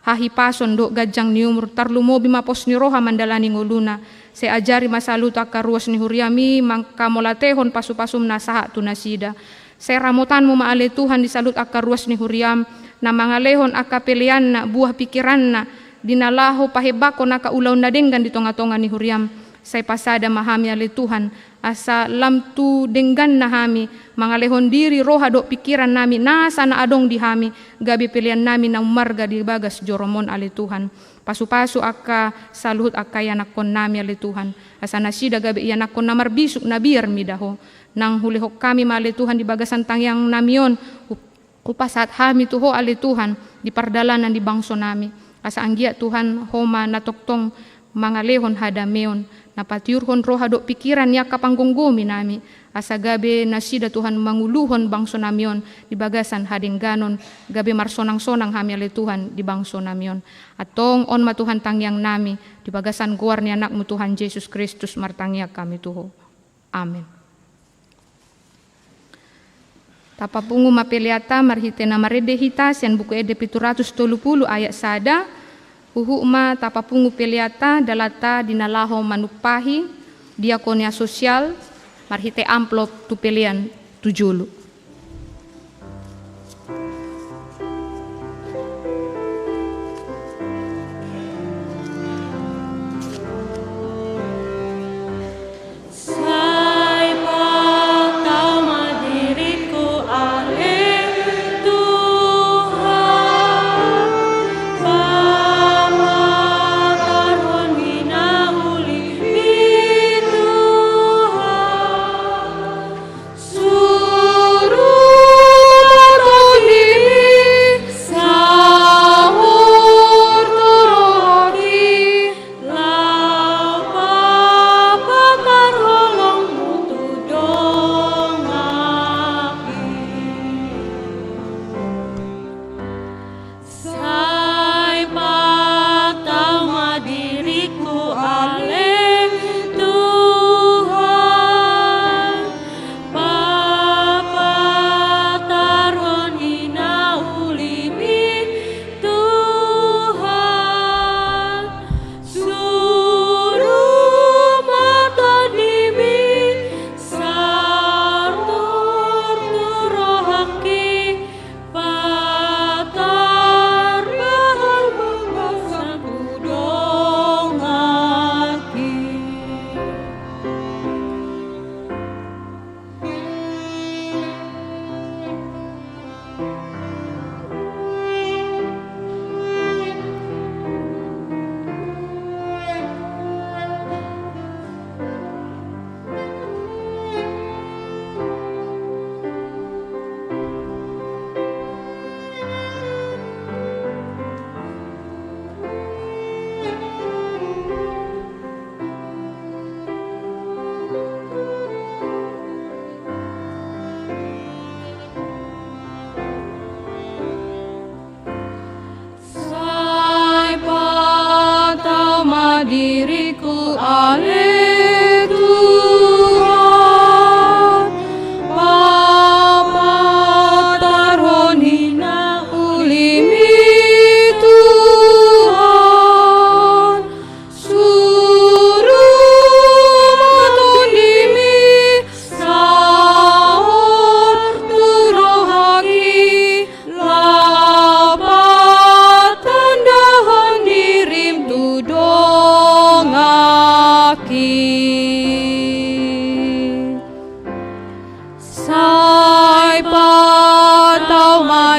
hahipason dohot ganjang ni umur, tarlumobi ma pos ni roha mandalani ngoluna. Sai ajari ma saluhut angka ruas ni huriam i mangkamauliatehon pasupasum na sahat tu nasida. Sai ramotanmu ma, ale Tuhan, di saluhut angka ruas ni huriam na mangalehon angka peleanna, buah pingkiranna, di na laho pahembangkon angka ulaon na denggan di tongatonga ni huriam. Sai pasada ma hami, ale Tuhan, asa lam tu dengganna hami mangalehon diri, roha dohot pingkirannami, nasa na adong di hami, gabe peleannami na ummarga di bagas jorom on, ale Tuhan. Pasupasu angka saluhut angka ianakkon nami, ale Tuhan, asa nasida gabe ianakkon na marbisuk, na biar mida Ho. Nang hulehon hami ma, ale Tuhan, di bagasan tangiangnami on, hu-, hupasahat hami tu Ho, ale Tuhan, di pardalanan di bangsonami. Asa anggiat, Tuhan, Ho ma na tongtong mangalehon hadameon, na patiurhon roha dohot pingkiran ni angka panggomgominami, asa gabe nasida, Tuhan, manguluhon bangsonami on di bagasan hadengganon, gabe marsonangsonang hami, ale Tuhan, di bangsonami on. Antong on ma, Tuhan, tangiangnami, di bagasan goar ni Anakmu, Tuhan Jesus Kristus, martangiang hami tu Ho. Amen. Tapapungu ma peleanta marhite na marende hita sian Buku Ende pitu ratus tolu pulu ayat sada. Huhut ma tapapungu peleanta, dalanta di na laho manumpahi diakonia sosial marhite amplop tu pelean tu jolo.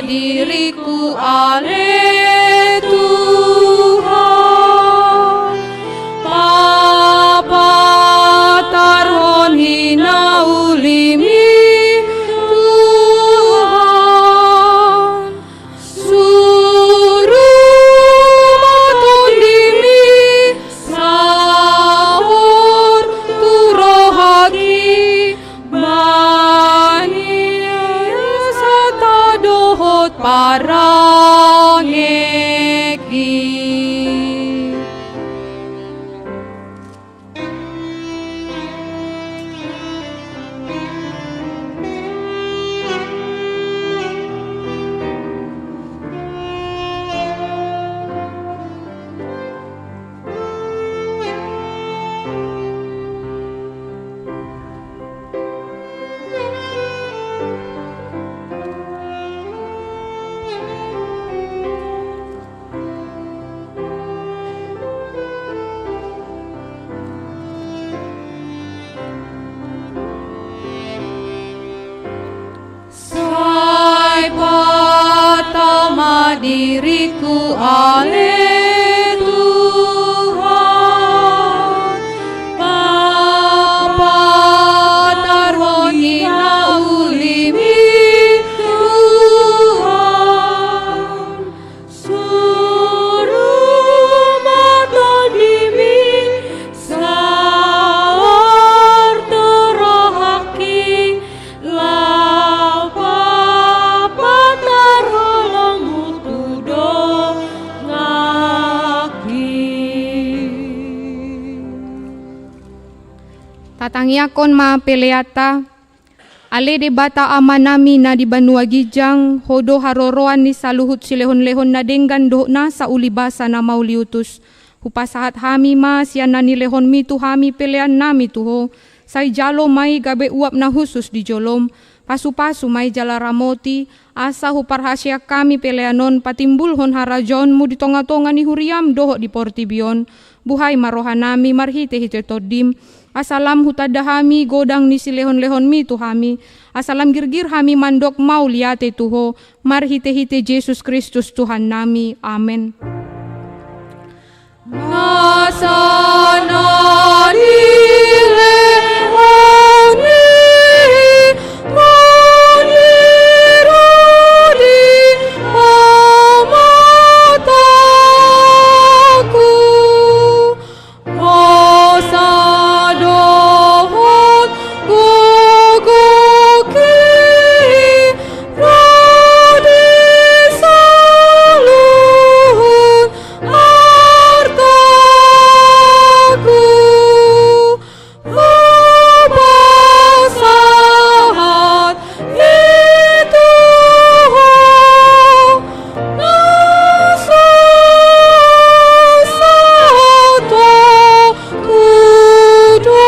diringku ale Tuhan, papatarhon i na ulimi Tuhan. Suru ma tondimi saor tu rohangki, bani sata dohot parangeki. Sai patama diringku ale Tuhan, papatarhon i na ulimi Tuhan. Suru ma tondimi saor tu rohangki, laho papatar holongmu tu donganki. Tatangiangkon ma peleanta. Ale Debata Amanami na di banua ginjang, Ho do haroroan ni saluhut silehonlehon na denggan dohot nasa ulibasa na mauliutus. Hupasahat hami ma sian na nilehonmi tu hami peleannami tu Ho. Sai jalo ma i gabe uap na hushus di jolom. Pasupasu ma i jala ramoti, asa huparhaseang hami pelean on patimbulhon harajaonmu di tongatonga ni huriam dohot di portibi on. Buhai ma rohanami marhitehite Tondim, asa lam hutanda hami godang ni silehonlehonmi tu hami, asa lam girgir hami mandok mauliate tu Ho, marhitehite Jesus Kristus Tuhannami. Amen. Nasa na nilehon i, nungnga ro di hamatangku. Hosa dohot gogo i, ro di saluhut artaku. Hupasahat i tu Ho, na so sahat tu do.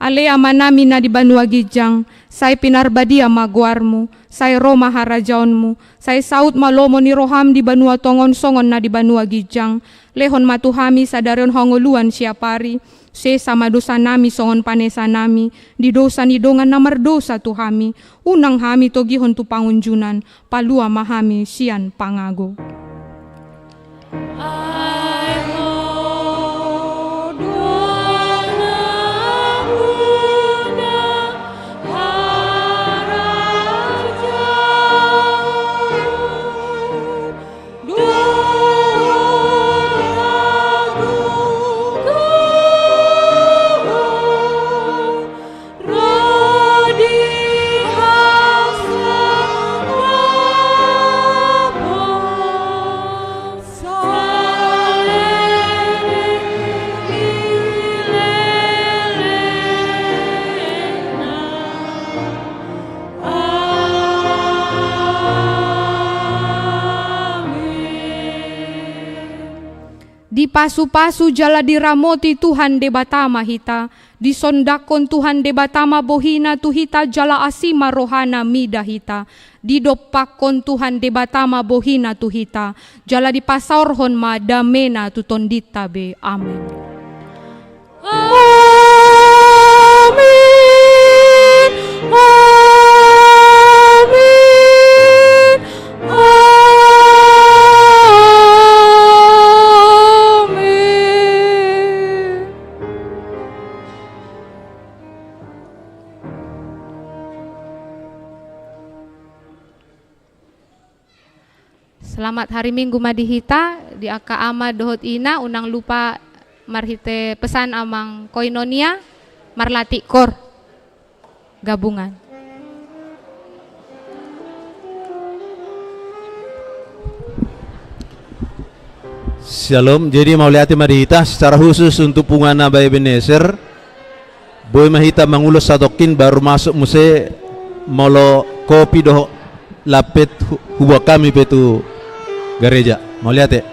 Ale Amanami na di banua ginjang, sai pinarbadia ma goarmu, sai ro ma harajaonmu, sai saut ma lomo ni roham di banua tonga on songon na di banua ginjang. Lehon ma tu hami sadari on hangoluan siapari. Sesa ma dosanami songon panesanami di dosa ni dongan na mardosa tu hami. Unang hami togihon tu pangunjunan, palua ma hami sian pangago. Ai Ho do hamuna harajaon dohot hagogoon, ro di hasangapon saleleng ni lelengna. Amen. Dipasupasu jala diramoti Tuhan Debata ma hita, disondangkon Tuhan Debata ma bohina tu hita jala asi ma rohana mida hita, didompakkon Tuhan Debata ma bohina tu hita, jala dipasaorhon ma damena tu tondinta be. Amen. Amin. Amin. Selamat hari Minggu ma di hita, di angka ama dohot ina, unang lupa marhite pesan amang koinonia, marlatih kor gabungan. Shalom, jadi mauliate ma di hita, secara khusus untuk punguan Naba Ebenezer, boi ma hita mangulos satongkin baru masuk muse molo kopi dohot lampet hu-, huboan hami pe tu gareja. Mauliate.